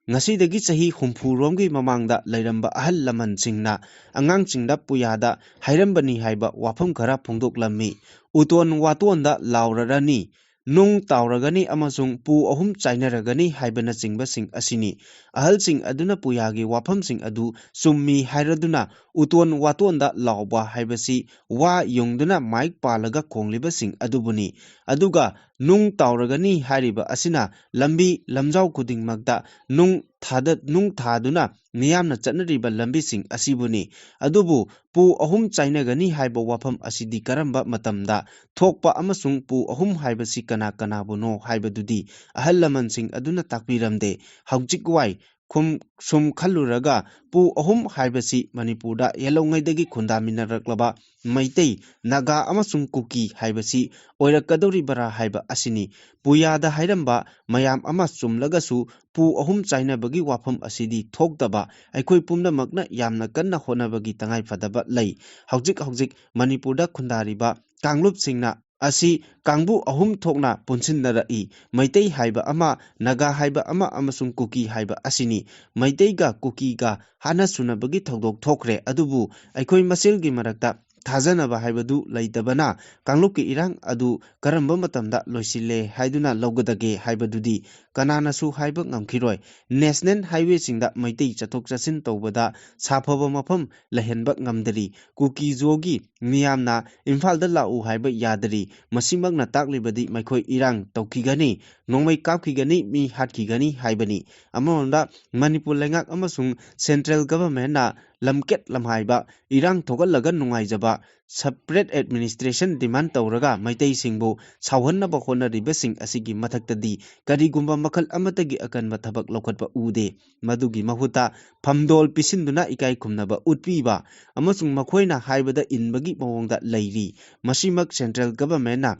ꯉꯁꯤꯗꯒꯤ ꯆꯍꯤ ꯍꯨꯝꯐꯨ ꯔꯣꯝꯒꯤ ꯃꯃꯥꯡꯗ ꯂꯩꯔꯝꯕ ꯑꯍꯜ ꯂꯃꯟꯁꯤꯡꯅ ꯑꯉꯥꯡꯁꯤꯡꯗ ꯄꯨꯌꯥꯗ ꯍꯥꯏꯔꯝꯕꯅꯤ ꯍꯥꯏꯕ ꯋꯥꯐꯝ ꯈꯔ ꯐꯣꯡꯗꯣꯛꯂꯝꯃꯤ꯫ "ꯎꯇꯣꯟ ꯋꯥꯇꯣꯟꯗ ꯂꯥꯎꯔꯔꯅꯤ, ꯅꯨꯡ ꯇꯥꯎꯔꯒꯅꯤ ꯑꯃꯁꯨꯡ ꯄꯨ ꯑꯍꯨꯝ ꯆꯥꯏꯅꯔꯒꯅꯤ" ꯍꯥꯏꯕꯅꯆꯤꯡꯕꯁꯤꯡ ꯑꯁꯤꯅꯤ꯫ ꯑꯍꯜꯁꯤꯡ ꯑꯗꯨꯅ ꯄꯨꯌꯥꯒꯤ ꯋꯥꯐꯝꯁꯤꯡ ꯑꯗꯨ ꯆꯨꯝꯃꯤ ꯍꯥꯏꯔꯗꯨꯅ ꯎꯇꯣꯟ ꯋꯥꯇꯣꯟꯗ ꯂꯥꯎꯕ ꯍꯥꯏꯕꯁꯤ ꯋꯥ ꯌꯨꯡꯗꯨꯅ ꯃꯥꯏꯛ ꯄꯥꯜꯂꯒ ꯈꯣꯡꯂꯤꯕꯁꯤꯡ ꯑꯗꯨꯕꯨꯅꯤ꯫ ꯑꯗꯨꯒ ꯅꯨꯡ ꯇꯥꯎꯔꯒꯅꯤ ꯍꯥꯏꯔꯤꯕ ꯑꯁꯤꯅ ꯂꯝꯕꯤ ꯂꯝꯖꯥꯎ ꯈꯨꯗꯤꯡꯃꯛꯇ ꯅꯨꯡ ꯊꯥꯗ-, ꯅꯨꯡ ꯊꯥꯗꯨꯅ ꯃꯤꯌꯥꯝꯅ ꯆꯠꯅꯔꯤꯕ ꯂꯝꯕꯤꯁꯤꯡ ꯑꯁꯤꯕꯨꯅꯤ꯫ ꯑꯗꯨꯕꯨ ꯄꯨ ꯑꯍꯨꯝ ꯆꯥꯏꯅꯒꯅꯤ ꯍꯥꯏꯕ ꯋꯥꯐꯝ ꯑꯁꯤꯗꯤ ꯀꯔꯝꯕ ꯃꯇꯝꯗ ꯊꯣꯛꯄ ꯑꯃꯁꯨꯡ ꯄꯨ ꯑꯍꯨꯝ ꯍꯥꯏꯕꯁꯤ ꯀꯅꯥ ꯀꯅꯥꯕꯨꯅꯣ ꯍꯥꯏꯕꯗꯨꯗꯤ ꯑꯍꯜ ꯂꯃꯟꯁꯤꯡ ꯑꯗꯨꯅ ꯇꯥꯛꯄꯤꯔꯝꯗꯦ꯫ ꯍꯧꯖꯤꯛ ꯋꯥꯏ ꯈꯨꯝ-, ꯁꯨꯝ ꯈꯜꯂꯨꯔꯒ ꯄꯨ ꯑꯍꯨꯝ ꯍꯥꯏꯕꯁꯤ ꯃꯅꯤꯄꯨꯔꯗ ꯌꯦꯜꯍꯧꯉꯩꯗꯒꯤ ꯈꯨꯟꯗꯥꯃꯤꯟꯅꯔꯛꯂꯕ ꯃꯩꯇꯩ, ꯅꯥꯒꯥ ꯑꯃꯁꯨꯡ ꯀꯨꯀꯤ ꯍꯥꯏꯕꯁꯤ ꯑꯣꯏꯔꯛꯀꯗꯧꯔꯤꯕꯔꯥ ꯍꯥꯏꯕ ꯑꯁꯤꯅꯤ꯫ ꯄꯨꯌꯥꯗ ꯍꯥꯏꯔꯝꯕ ꯃꯌꯥꯝ ꯑꯃ ꯆꯨꯝꯂꯒꯁꯨ ꯄꯨ ꯑꯍꯨꯝ ꯆꯥꯏꯅꯕꯒꯤ ꯋꯥꯐꯝ ꯑꯁꯤꯗꯤ ꯊꯣꯛꯇꯕ ꯑꯩꯈꯣꯏ ꯄꯨꯝꯅꯃꯛꯅ ꯌꯥꯝꯅ ꯀꯟꯅ ꯍꯣꯠꯅꯕꯒꯤ ꯇꯉꯥꯏ ꯐꯗꯕ ꯂꯩ꯫ ꯍꯧꯖꯤꯛ ꯍꯧꯖꯤꯛ ꯃꯅꯤꯄꯨꯔꯗ ꯈꯨꯟꯗꯥꯔꯤꯕ ꯀꯥꯡꯂꯨꯞꯁꯤꯡꯅ ꯑꯁꯤ ꯀꯥꯡꯕꯨ ꯑꯍꯨꯝ ꯊꯣꯛꯅ ꯄꯨꯟꯁꯤꯟꯅꯔꯛꯏ꯫ ꯃꯩꯇꯩ ꯍꯥꯏꯕ ꯑꯃ, ꯅꯥꯒꯥ ꯍꯥꯏꯕ ꯑꯃ ꯑꯃꯁꯨꯡ ꯀꯨꯀꯤ ꯍꯥꯏꯕ ꯑꯁꯤꯅꯤ꯫ ꯃꯩꯇꯩꯒ ꯀꯨꯀꯤꯒ ꯍꯥꯟꯅ ꯁꯨꯅꯕꯒꯤ ꯊꯧꯗꯣꯛ ꯊꯣꯛꯈ꯭ꯔꯦ, ꯑꯗꯨꯕꯨ ꯑꯩꯈꯣꯏ ꯃꯁꯦꯜꯒꯤ ꯃꯔꯛꯇ ꯊꯥꯖꯅꯕ ꯍꯥꯏꯕꯗꯨ ꯂꯩꯇꯕꯅ ꯀꯥꯡꯂꯨꯞꯀꯤ ꯏꯔꯥꯡ ꯑꯗꯨ ꯀꯔꯝꯕ ꯃꯇꯝꯗ ꯂꯣꯏꯁꯤꯜꯂꯦ ꯍꯥꯏꯗꯨꯅ ꯂꯧꯒꯗꯒꯦ ꯍꯥꯏꯕꯗꯨꯗꯤ ꯀꯅꯥꯅꯁꯨ ꯍꯥꯏꯕ ꯉꯝꯈꯤꯔꯣꯏ꯫ National Highwayꯁꯤꯡꯗ ꯃꯩꯇꯩ ꯆꯠꯊꯣꯛ ꯆꯠꯁꯤꯟ ꯇꯧꯕꯗ ꯁꯥꯐꯕ ꯃꯐꯝ ꯂꯩꯍꯟꯕ ꯉꯝꯗꯔꯤ꯫ ꯀꯨꯀꯤ ꯖꯣꯒꯤ ꯃꯤꯌꯥꯝꯅ ꯏꯝꯐꯥꯜꯗ ꯂꯥꯛꯎ ꯍꯥꯏꯕ ꯌꯥꯗꯔꯤ꯫ ꯃꯁꯤꯃꯛꯅ ꯇꯥꯛꯂꯤꯕꯗꯤ ꯃꯈꯣꯏ ꯏꯔꯥꯡ ꯇꯧꯈꯤꯒꯅꯤ, ꯅꯣꯡꯃꯩ ꯀꯥꯞꯈꯤꯒꯅꯤ, ꯃꯤ ꯍꯥꯠꯈꯤꯒꯅꯤ ꯍꯥꯏꯕꯅꯤ꯫ ꯑꯃꯔꯣꯝꯗ ꯃꯅꯤꯄꯨꯔ ꯂꯩꯉꯥꯛ ꯑꯃꯁꯨꯡ central governmentꯅ ꯂꯝꯀꯦꯠ ꯂꯝꯍꯥꯏꯕ, ꯏꯔꯥꯡ ꯊꯣꯛꯍꯜꯂꯒ ꯅꯨꯡꯉꯥꯏꯖꯕ, separate administration demand ꯇꯧꯔꯒ ꯃꯩꯇꯩꯁꯤꯡꯕꯨ ꯁꯥꯎꯍꯟꯅꯕ ꯍꯣꯠꯅꯔꯤꯕꯁꯤꯡ ꯑꯁꯤꯒꯤ ꯃꯊꯛꯇꯗꯤ ꯀꯔꯤꯒꯨꯝꯕ ꯃꯈꯜ ꯑꯃꯠꯇꯒꯤ ꯑꯀꯟꯕ ꯊꯕꯛ ꯂꯧꯈꯠꯄ ꯎꯗꯦ꯫ ꯃꯗꯨꯒꯤ ꯃꯍꯨꯠꯇ ꯐꯝꯗꯣꯜ ꯄꯤꯁꯤꯟꯗꯨꯅ ꯏꯀꯥꯏ ꯈꯨꯝꯅꯕ ꯎꯠꯄꯤꯕ ꯑꯃꯁꯨꯡ ꯃꯈꯣꯏꯅ ꯍꯥꯏꯕꯗ ꯏꯟꯕꯒꯤ ꯃꯑꯣꯡꯗ ꯂꯩꯔꯤ꯫ ꯃꯁꯤꯃꯛ central governmentꯅ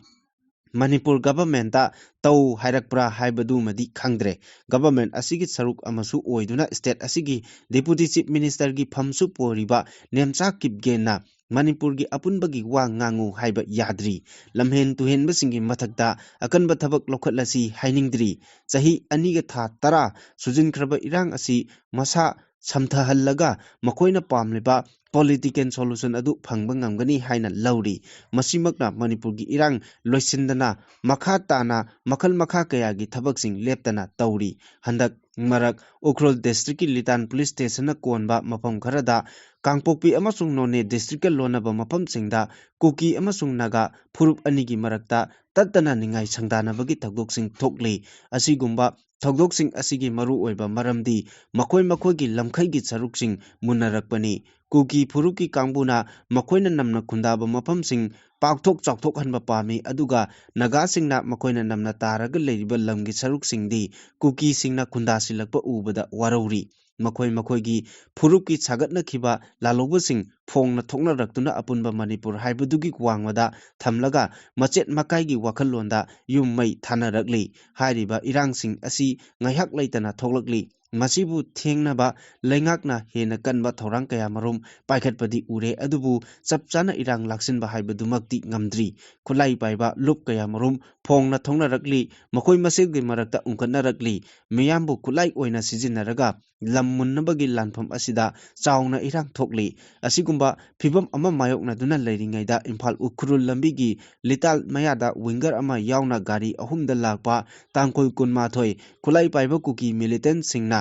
ꯃꯅꯤꯄꯨꯔ governmentꯇ ꯇꯧ ꯍꯥꯏꯔꯛꯄ꯭ꯔꯥ ꯍꯥꯏꯕꯗꯨꯃꯗꯤ ꯈꯪꯗ꯭ꯔꯦ꯫ Government ꯑꯁꯤꯒꯤ ꯁꯔꯨꯛ ꯑꯃꯁꯨ ꯑꯣꯏꯗꯨꯅ state ꯑꯁꯤꯒꯤ Deputy Chief Ministerꯒꯤ ꯐꯝꯁꯨ ꯄꯨꯔꯤꯕ ꯅꯦꯝꯆꯥ ꯀꯤꯞꯒꯦꯟꯅ ꯃꯅꯤꯄꯨꯔꯒꯤ ꯑꯄꯨꯟꯕꯒꯤ ꯋꯥ ꯉꯥꯡꯉꯨ ꯍꯥꯏꯕ ꯌꯥꯗ꯭ꯔꯤ꯫ ꯂꯝꯍꯦꯟ ꯇꯨꯍꯦꯟꯕꯁꯤꯡꯒꯤ ꯃꯊꯛꯇ ꯑꯀꯟꯕ ꯊꯕꯛ ꯂꯧꯈꯠꯂꯁꯤ ꯍꯥꯏꯅꯤꯡꯗ꯭ꯔꯤ꯫ ꯆꯍꯤ ꯑꯅꯤꯒ ꯊꯥ ꯇꯔꯥ ꯁꯨꯖꯤꯟꯈ꯭ꯔꯕ ꯏꯔꯥꯡ ꯑꯁꯤ ꯃꯁꯥ ꯁꯝꯊꯍꯜꯂꯒ ꯃꯈꯣꯏꯅ ꯄꯥꯝꯂꯤꯕ political solution ꯑꯗꯨ ꯐꯪꯕ ꯉꯝꯒꯅꯤ ꯍꯥꯏꯅ ꯂꯧꯔꯤ꯫ ꯃꯁꯤꯃꯛꯅ ꯃꯅꯤꯄꯨꯔꯒꯤ ꯏꯔꯥꯡ ꯂꯣꯏꯁꯤꯟꯗꯅ ꯃꯈꯥ ꯇꯥꯅ ꯃꯈꯜ ꯃꯈꯥ ꯀꯌꯥꯒꯤ ꯊꯕꯛꯁꯤꯡ ꯂꯦꯞꯇꯅ ꯇꯧꯔꯤ꯫ ꯍꯟꯗꯛ ꯃꯔꯛ ꯎꯈ꯭ꯔꯨꯜ districtꯀꯤ ꯂꯤꯇꯥꯟ police stationꯅ ꯀꯣꯟꯕ ꯃꯐꯝ ꯈꯔꯗ ꯀꯥꯡꯄꯣꯛꯄꯤ ꯑꯃꯁꯨꯡ ꯅꯣꯅꯦ districtꯀ ꯂꯣꯟꯅꯕ ꯃꯐꯝꯁꯤꯡꯗ ꯀꯨꯀꯤ ꯑꯃꯁꯨꯡ ꯅꯥꯒꯥ ꯐꯨꯔꯨꯞ ꯑꯅꯤꯒꯤ ꯃꯔꯛꯇ ꯇꯠꯇꯅ ꯅꯤꯡꯉꯥꯏ ꯁꯪꯗꯥꯅꯕꯒꯤ ꯊꯧꯗꯣꯛꯁꯤꯡ ꯊꯣꯛꯂꯤ꯫ ꯑꯁꯤꯒꯨꯝꯕ ꯊꯧꯗꯣꯛꯁꯤꯡ ꯑꯁꯤꯒꯤ ꯃꯔꯨꯑꯣꯏꯕ ꯃꯔꯝꯗꯤ ꯃꯈꯣꯏ ꯃꯈꯣꯏꯒꯤ ꯂꯝꯈꯩꯒꯤ ꯁꯔꯨꯛꯁꯤꯡ ꯃꯨꯟꯅꯔꯛꯄꯅꯤ꯫ ꯀꯨꯀꯤ ꯐꯨꯔꯨꯞꯀꯤ ꯀꯥꯡꯕꯨꯅ ꯃꯈꯣꯏꯅ ꯅꯝꯅ ꯈꯨꯟꯗꯥꯕ ꯃꯐꯝꯁꯤꯡ ꯄꯥꯛꯊꯣꯛ ꯆꯥꯎꯊꯣꯛꯍꯟꯕ ꯄꯥꯝꯃꯤ, ꯑꯗꯨꯒ ꯅꯥꯒꯥꯁꯤꯡꯅ ꯃꯈꯣꯏꯅ ꯅꯝꯅ ꯇꯥꯔꯒ ꯂꯩꯔꯤꯕ ꯂꯝꯒꯤ ꯁꯔꯨꯛꯁꯤꯡꯗꯤ ꯀꯨꯀꯤꯁꯤꯡꯅ ꯈꯨꯟꯗꯥꯁꯤꯜꯂꯛꯄ ꯎꯕꯗ ꯋꯥꯔꯧꯔꯤ꯫ ꯃꯈꯣꯏ ꯃꯈꯣꯏꯒꯤ ꯐꯨꯔꯨꯞꯀꯤ ꯁꯥꯒꯠꯅꯈꯤꯕ ꯂꯥꯜꯍꯧꯕꯁꯤꯡ ꯐꯣꯡꯅ ꯊꯣꯛꯅꯔꯛꯇꯨꯅ ꯑꯄꯨꯟꯕ ꯃꯅꯤꯄꯨꯔ ꯍꯥꯏꯕꯗꯨꯒꯤ ꯋꯥꯡꯃꯗ ꯊꯝꯂꯒ ꯃꯆꯦꯠ ꯃꯀꯥꯏꯒꯤ ꯋꯥꯈꯜꯂꯣꯟꯗ ꯌꯨꯝ ꯃꯩ ꯊꯥꯅꯔꯛꯂꯤ꯫ ꯍꯥꯏꯔꯤꯕ ꯏꯔꯥꯡꯁꯤꯡ ꯑꯁꯤ ꯉꯥꯏꯍꯥꯛ ꯂꯩꯇꯅ ꯊꯣꯛꯂꯛꯂꯤ꯫ ꯃꯁꯤꯕꯨ ꯊꯦꯡꯅꯕ ꯂꯩꯉꯥꯛꯅ ꯍꯦꯟꯅ ꯀꯟꯕ ꯊꯧꯔꯥꯡ ꯀꯌꯥꯃꯔꯨꯝ ꯄꯥꯏꯈꯠꯄꯗꯤ ꯎꯔꯦ, ꯑꯗꯨꯕꯨ ꯆꯞ ꯆꯥꯅ ꯏꯔꯥꯡ ꯂꯥꯛꯁꯤꯟꯕ ꯍꯥꯏꯕꯗꯨꯃꯛꯇꯤ ꯉꯝꯗ꯭ꯔꯤ꯫ ꯈꯨꯠꯂꯥꯏ ꯄꯥꯏꯕ ꯂꯨꯞ ꯀꯌꯥꯃꯔꯨꯝ ꯐꯣꯡꯅ ꯊꯣꯛꯅꯔꯛꯂꯤ꯫ ꯃꯈꯣꯏ ꯃꯁꯦꯜꯒꯤ ꯃꯔꯛꯇ ꯎꯪꯈꯠꯅꯔꯛꯂꯤ꯫ ꯃꯤꯌꯥꯝꯕꯨ ꯈꯨꯠꯂꯥꯏ ꯑꯣꯏꯅ ꯁꯤꯖꯤꯟꯅꯔꯒ ꯂꯝ ꯃꯨꯟꯅꯕꯒꯤ ꯂꯥꯟꯐꯝ ꯑꯁꯤꯗ ꯆꯥꯎꯅ ꯏꯔꯥꯡ ꯊꯣꯛꯂꯤ꯫ ꯑꯁꯤꯒꯨꯝꯕ ꯐꯤꯚꯝ ꯑꯃ ꯃꯥꯌꯣꯛꯅꯗꯨꯅ ꯂꯩꯔꯤꯉꯩꯗ ꯏꯝꯐꯥꯜ ꯎꯈ꯭ꯔꯨꯜ ꯂꯝꯕꯤꯒꯤ ꯂꯤꯇꯥꯜ ꯃꯌꯥꯗ winger ꯑꯃ ꯌꯥꯎꯅ ꯒꯥꯔꯤ ꯑꯍꯨꯝꯗ ꯂꯥꯛꯄ ꯇꯥꯡꯈꯨꯜ ꯀꯨꯟꯃꯥꯊꯣꯏ ꯈꯨꯠꯂꯥꯏ ꯄꯥꯏꯕ ꯀꯨꯀꯤ militantꯁꯤꯡꯅ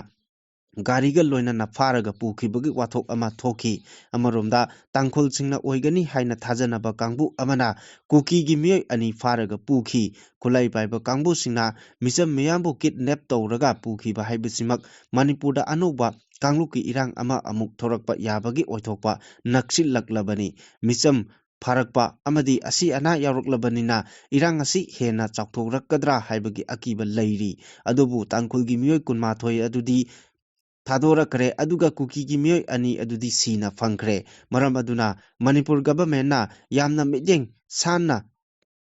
ꯒꯥꯔꯤꯒ ꯂꯣꯏꯅꯅ ꯐꯥꯔꯒ ꯄꯨꯈꯤꯕꯒꯤ ꯋꯥꯊꯣꯛ ꯑꯃ ꯊꯣꯛꯈꯤ꯫ ꯑꯃꯔꯣꯝꯗ ꯇꯥꯡꯈꯨꯜꯁꯤꯡꯅ ꯑꯣꯏꯒꯅꯤ ꯍꯥꯏꯅ ꯊꯥꯖꯅꯕ ꯀꯥꯡꯕꯨ ꯑꯃꯅ ꯀꯨꯀꯤꯒꯤ ꯃꯤꯑꯣꯏ ꯑꯅꯤ ꯐꯥꯔꯒ ꯄꯨꯈꯤ꯫ ꯈꯨꯠꯂꯥꯏ ꯄꯥꯏꯕ ꯀꯥꯡꯕꯨꯁꯤꯡꯅ ꯃꯤꯆꯝ ꯃꯤꯌꯥꯝꯕꯨ kidnap ꯇꯧꯔꯒ ꯄꯨꯈꯤꯕ ꯍꯥꯏꯕꯁꯤꯃꯛ ꯃꯅꯤꯄꯨꯔꯗ ꯑꯅꯧꯕ ꯀꯥꯡꯂꯨꯞꯀꯤ ꯏꯔꯥꯡ ꯑꯃ ꯑꯃꯨꯛ ꯊꯣꯔꯛꯄ ꯌꯥꯕꯒꯤ ꯑꯣꯏꯊꯣꯛꯄ ꯅꯛꯁꯤꯜꯂꯛꯂꯕꯅꯤ꯫ ꯃꯤꯆꯝ ꯐꯥꯔꯛꯄ ꯑꯃꯗꯤ ꯑꯁꯤ ꯑꯅꯥ ꯌꯥꯎꯔꯛꯂꯕꯅꯤꯅ ꯏꯔꯥꯡ ꯑꯁꯤ ꯍꯦꯟꯅ ꯆꯥꯎꯊꯣꯛꯔꯛꯀꯗ꯭ꯔꯥ ꯍꯥꯏꯕꯒꯤ ꯑꯀꯤꯕ ꯂꯩꯔꯤ꯫ ꯑꯗꯨꯕꯨ ꯇꯥꯡꯈꯨꯜꯒꯤ ꯃꯤꯑꯣꯏ ꯀꯨꯟꯃꯥꯊꯣꯏ ꯑꯗꯨꯗꯤ ꯊꯥꯗꯣꯔꯛꯈ꯭ꯔꯦ, ꯑꯗꯨꯒ ꯀꯨꯀꯤꯒꯤ ꯃꯤꯑꯣꯏ ꯑꯅꯤ ꯑꯗꯨꯗꯤ ꯁꯤꯅ ꯐꯪꯈ꯭ꯔꯦ꯫ ꯃꯔꯝ ꯑꯗꯨꯅ ꯃꯅꯤꯄꯨꯔ ꯒꯚꯔꯟꯃꯦꯟꯠꯅ ꯌꯥꯝꯅ ꯃꯤꯠꯌꯦꯡ ꯁꯥꯟꯅ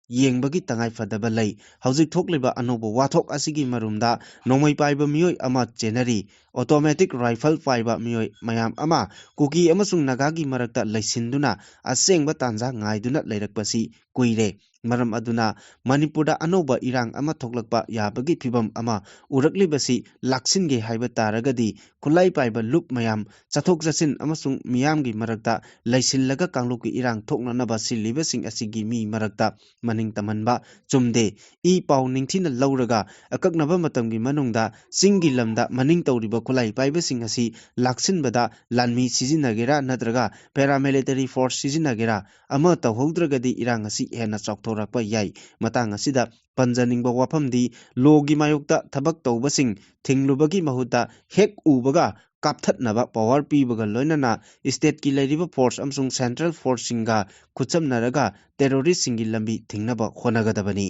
ꯌꯦꯡꯕꯒꯤ ꯇꯉꯥꯏ ꯐꯗꯕ ꯂꯩ꯫ ꯍꯧꯖꯤꯛ ꯊꯣꯛꯂꯤꯕ ꯑꯅꯧꯕ ꯋꯥꯊꯣꯛ ꯑꯁꯤꯒꯤ ꯃꯔꯨꯝꯗ ꯅꯣꯡꯃꯩ ꯄꯥꯏꯕ ꯃꯤꯑꯣꯏ ꯑꯃ ꯆꯦꯟꯅꯔꯤ, ꯑꯣꯇꯣꯃꯦꯇꯤꯛ ꯔꯥꯏꯐꯜ ꯄꯥꯏꯕ ꯃꯤꯑꯣꯏ ꯃꯌꯥꯝ ꯑꯃ ꯀꯨꯀꯤ ꯑꯃꯁꯨꯡ ꯅꯥꯒꯥꯒꯤ ꯃꯔꯛꯇ ꯂꯩꯁꯤꯟꯗꯨꯅ ꯑꯁꯦꯡꯕ ꯇꯥꯟꯖꯥ ꯉꯥꯏꯗꯨꯅ ꯂꯩꯔꯛꯄꯁꯤ ꯀꯨꯏꯔꯦ꯫ ꯃꯔꯝ ꯑꯗꯨꯅ ꯃꯅꯤꯄꯨꯔꯗ ꯑꯅꯧꯕ ꯏꯔꯥꯡ ꯑꯃ ꯊꯣꯛꯂꯛꯄ ꯌꯥꯕꯒꯤ ꯐꯤꯚꯝ ꯑꯃ ꯎꯔꯛꯂꯤꯕꯁꯤ ꯂꯥꯛꯁꯤꯟꯒꯦ ꯍꯥꯏꯕ ꯇꯥꯔꯒꯗꯤ ꯈꯨꯠꯂꯥꯏ ꯄꯥꯏꯕ ꯂꯨꯞ ꯃꯌꯥꯝ ꯆꯠꯊꯣꯛ ꯆꯠꯁꯤꯟ ꯑꯃꯁꯨꯡ ꯃꯤꯌꯥꯝꯒꯤ ꯃꯔꯛꯇ ꯂꯩꯁꯤꯜꯂꯒ ꯀꯥꯡꯂꯨꯞꯀꯤ ꯏꯔꯥꯡ ꯊꯣꯛꯅꯅꯕ ꯁꯤꯜꯂꯤꯕꯁꯤꯡ ꯑꯁꯤꯒꯤ ꯃꯤ ꯃꯔꯛꯇ ꯃꯅꯤꯡ ꯇꯝꯍꯟꯕ ꯆꯨꯝꯗꯦ꯫ ꯏ ꯄꯥꯎ ꯅꯤꯡꯊꯤꯅ ꯂꯧꯔꯒ ꯑꯀꯛꯅꯕ ꯃꯇꯝꯒꯤ ꯃꯅꯨꯡꯗ ꯆꯤꯡꯒꯤ ꯂꯝꯗ ꯃꯅꯤꯡ ꯇꯧꯔꯤꯕ ꯈꯨꯠꯂꯥꯏ ꯄꯥꯏꯕꯁꯤꯡ ꯑꯁꯤ ꯂꯥꯛꯁꯤꯟꯕꯗ ꯂꯥꯟꯃꯤ ꯁꯤꯖꯤꯟꯅꯒꯦꯔꯥ ꯅꯠꯇ꯭ꯔꯒ ꯄꯦꯔꯥꯃꯤꯂꯤꯇꯔꯤ ꯐꯣꯔꯁ ꯁꯤꯖꯤꯟꯅꯒꯦꯔꯥ ꯑꯃ ꯇꯧꯍꯧꯗ꯭ꯔꯒꯗꯤ ꯏꯔꯥꯡ ꯑꯁꯤ ꯍꯦꯟꯅ ꯆꯥꯎꯊꯣꯔꯛꯄ ꯌꯥꯏ꯫ ꯃꯇꯥꯡ ꯑꯁꯤꯗ ꯄꯟꯖꯅꯤꯡꯕ ꯋꯥꯐꯝꯗꯤ ꯂꯣꯒꯤ ꯃꯥꯌꯣꯛꯇ ꯊꯕꯛ ꯇꯧꯕꯁꯤꯡ ꯊꯤꯡꯂꯨꯕꯒꯤ ꯃꯍꯨꯠꯇ ꯍꯦꯛ ꯎꯕꯒ ꯀꯥꯞꯊꯠꯅꯕ ꯄꯋꯥꯔ ꯄꯤꯕꯒ ꯂꯣꯏꯅꯅ ꯁ꯭ꯇꯦꯠꯀꯤ ꯂꯩꯔꯤꯕ ꯐꯣꯔꯁ ꯑꯃꯁꯨꯡ ꯁꯦꯟꯇ꯭ꯔꯦꯜ ꯐꯣꯔꯁꯁꯤꯡꯒ ꯈꯨꯠꯁꯝꯅꯔꯒ ꯇꯦꯔꯣꯔꯤꯁꯁꯤꯡꯒꯤ ꯂꯝꯕꯤ ꯊꯤꯡꯅꯕ ꯍꯣꯠꯅꯒꯗꯕꯅꯤ꯫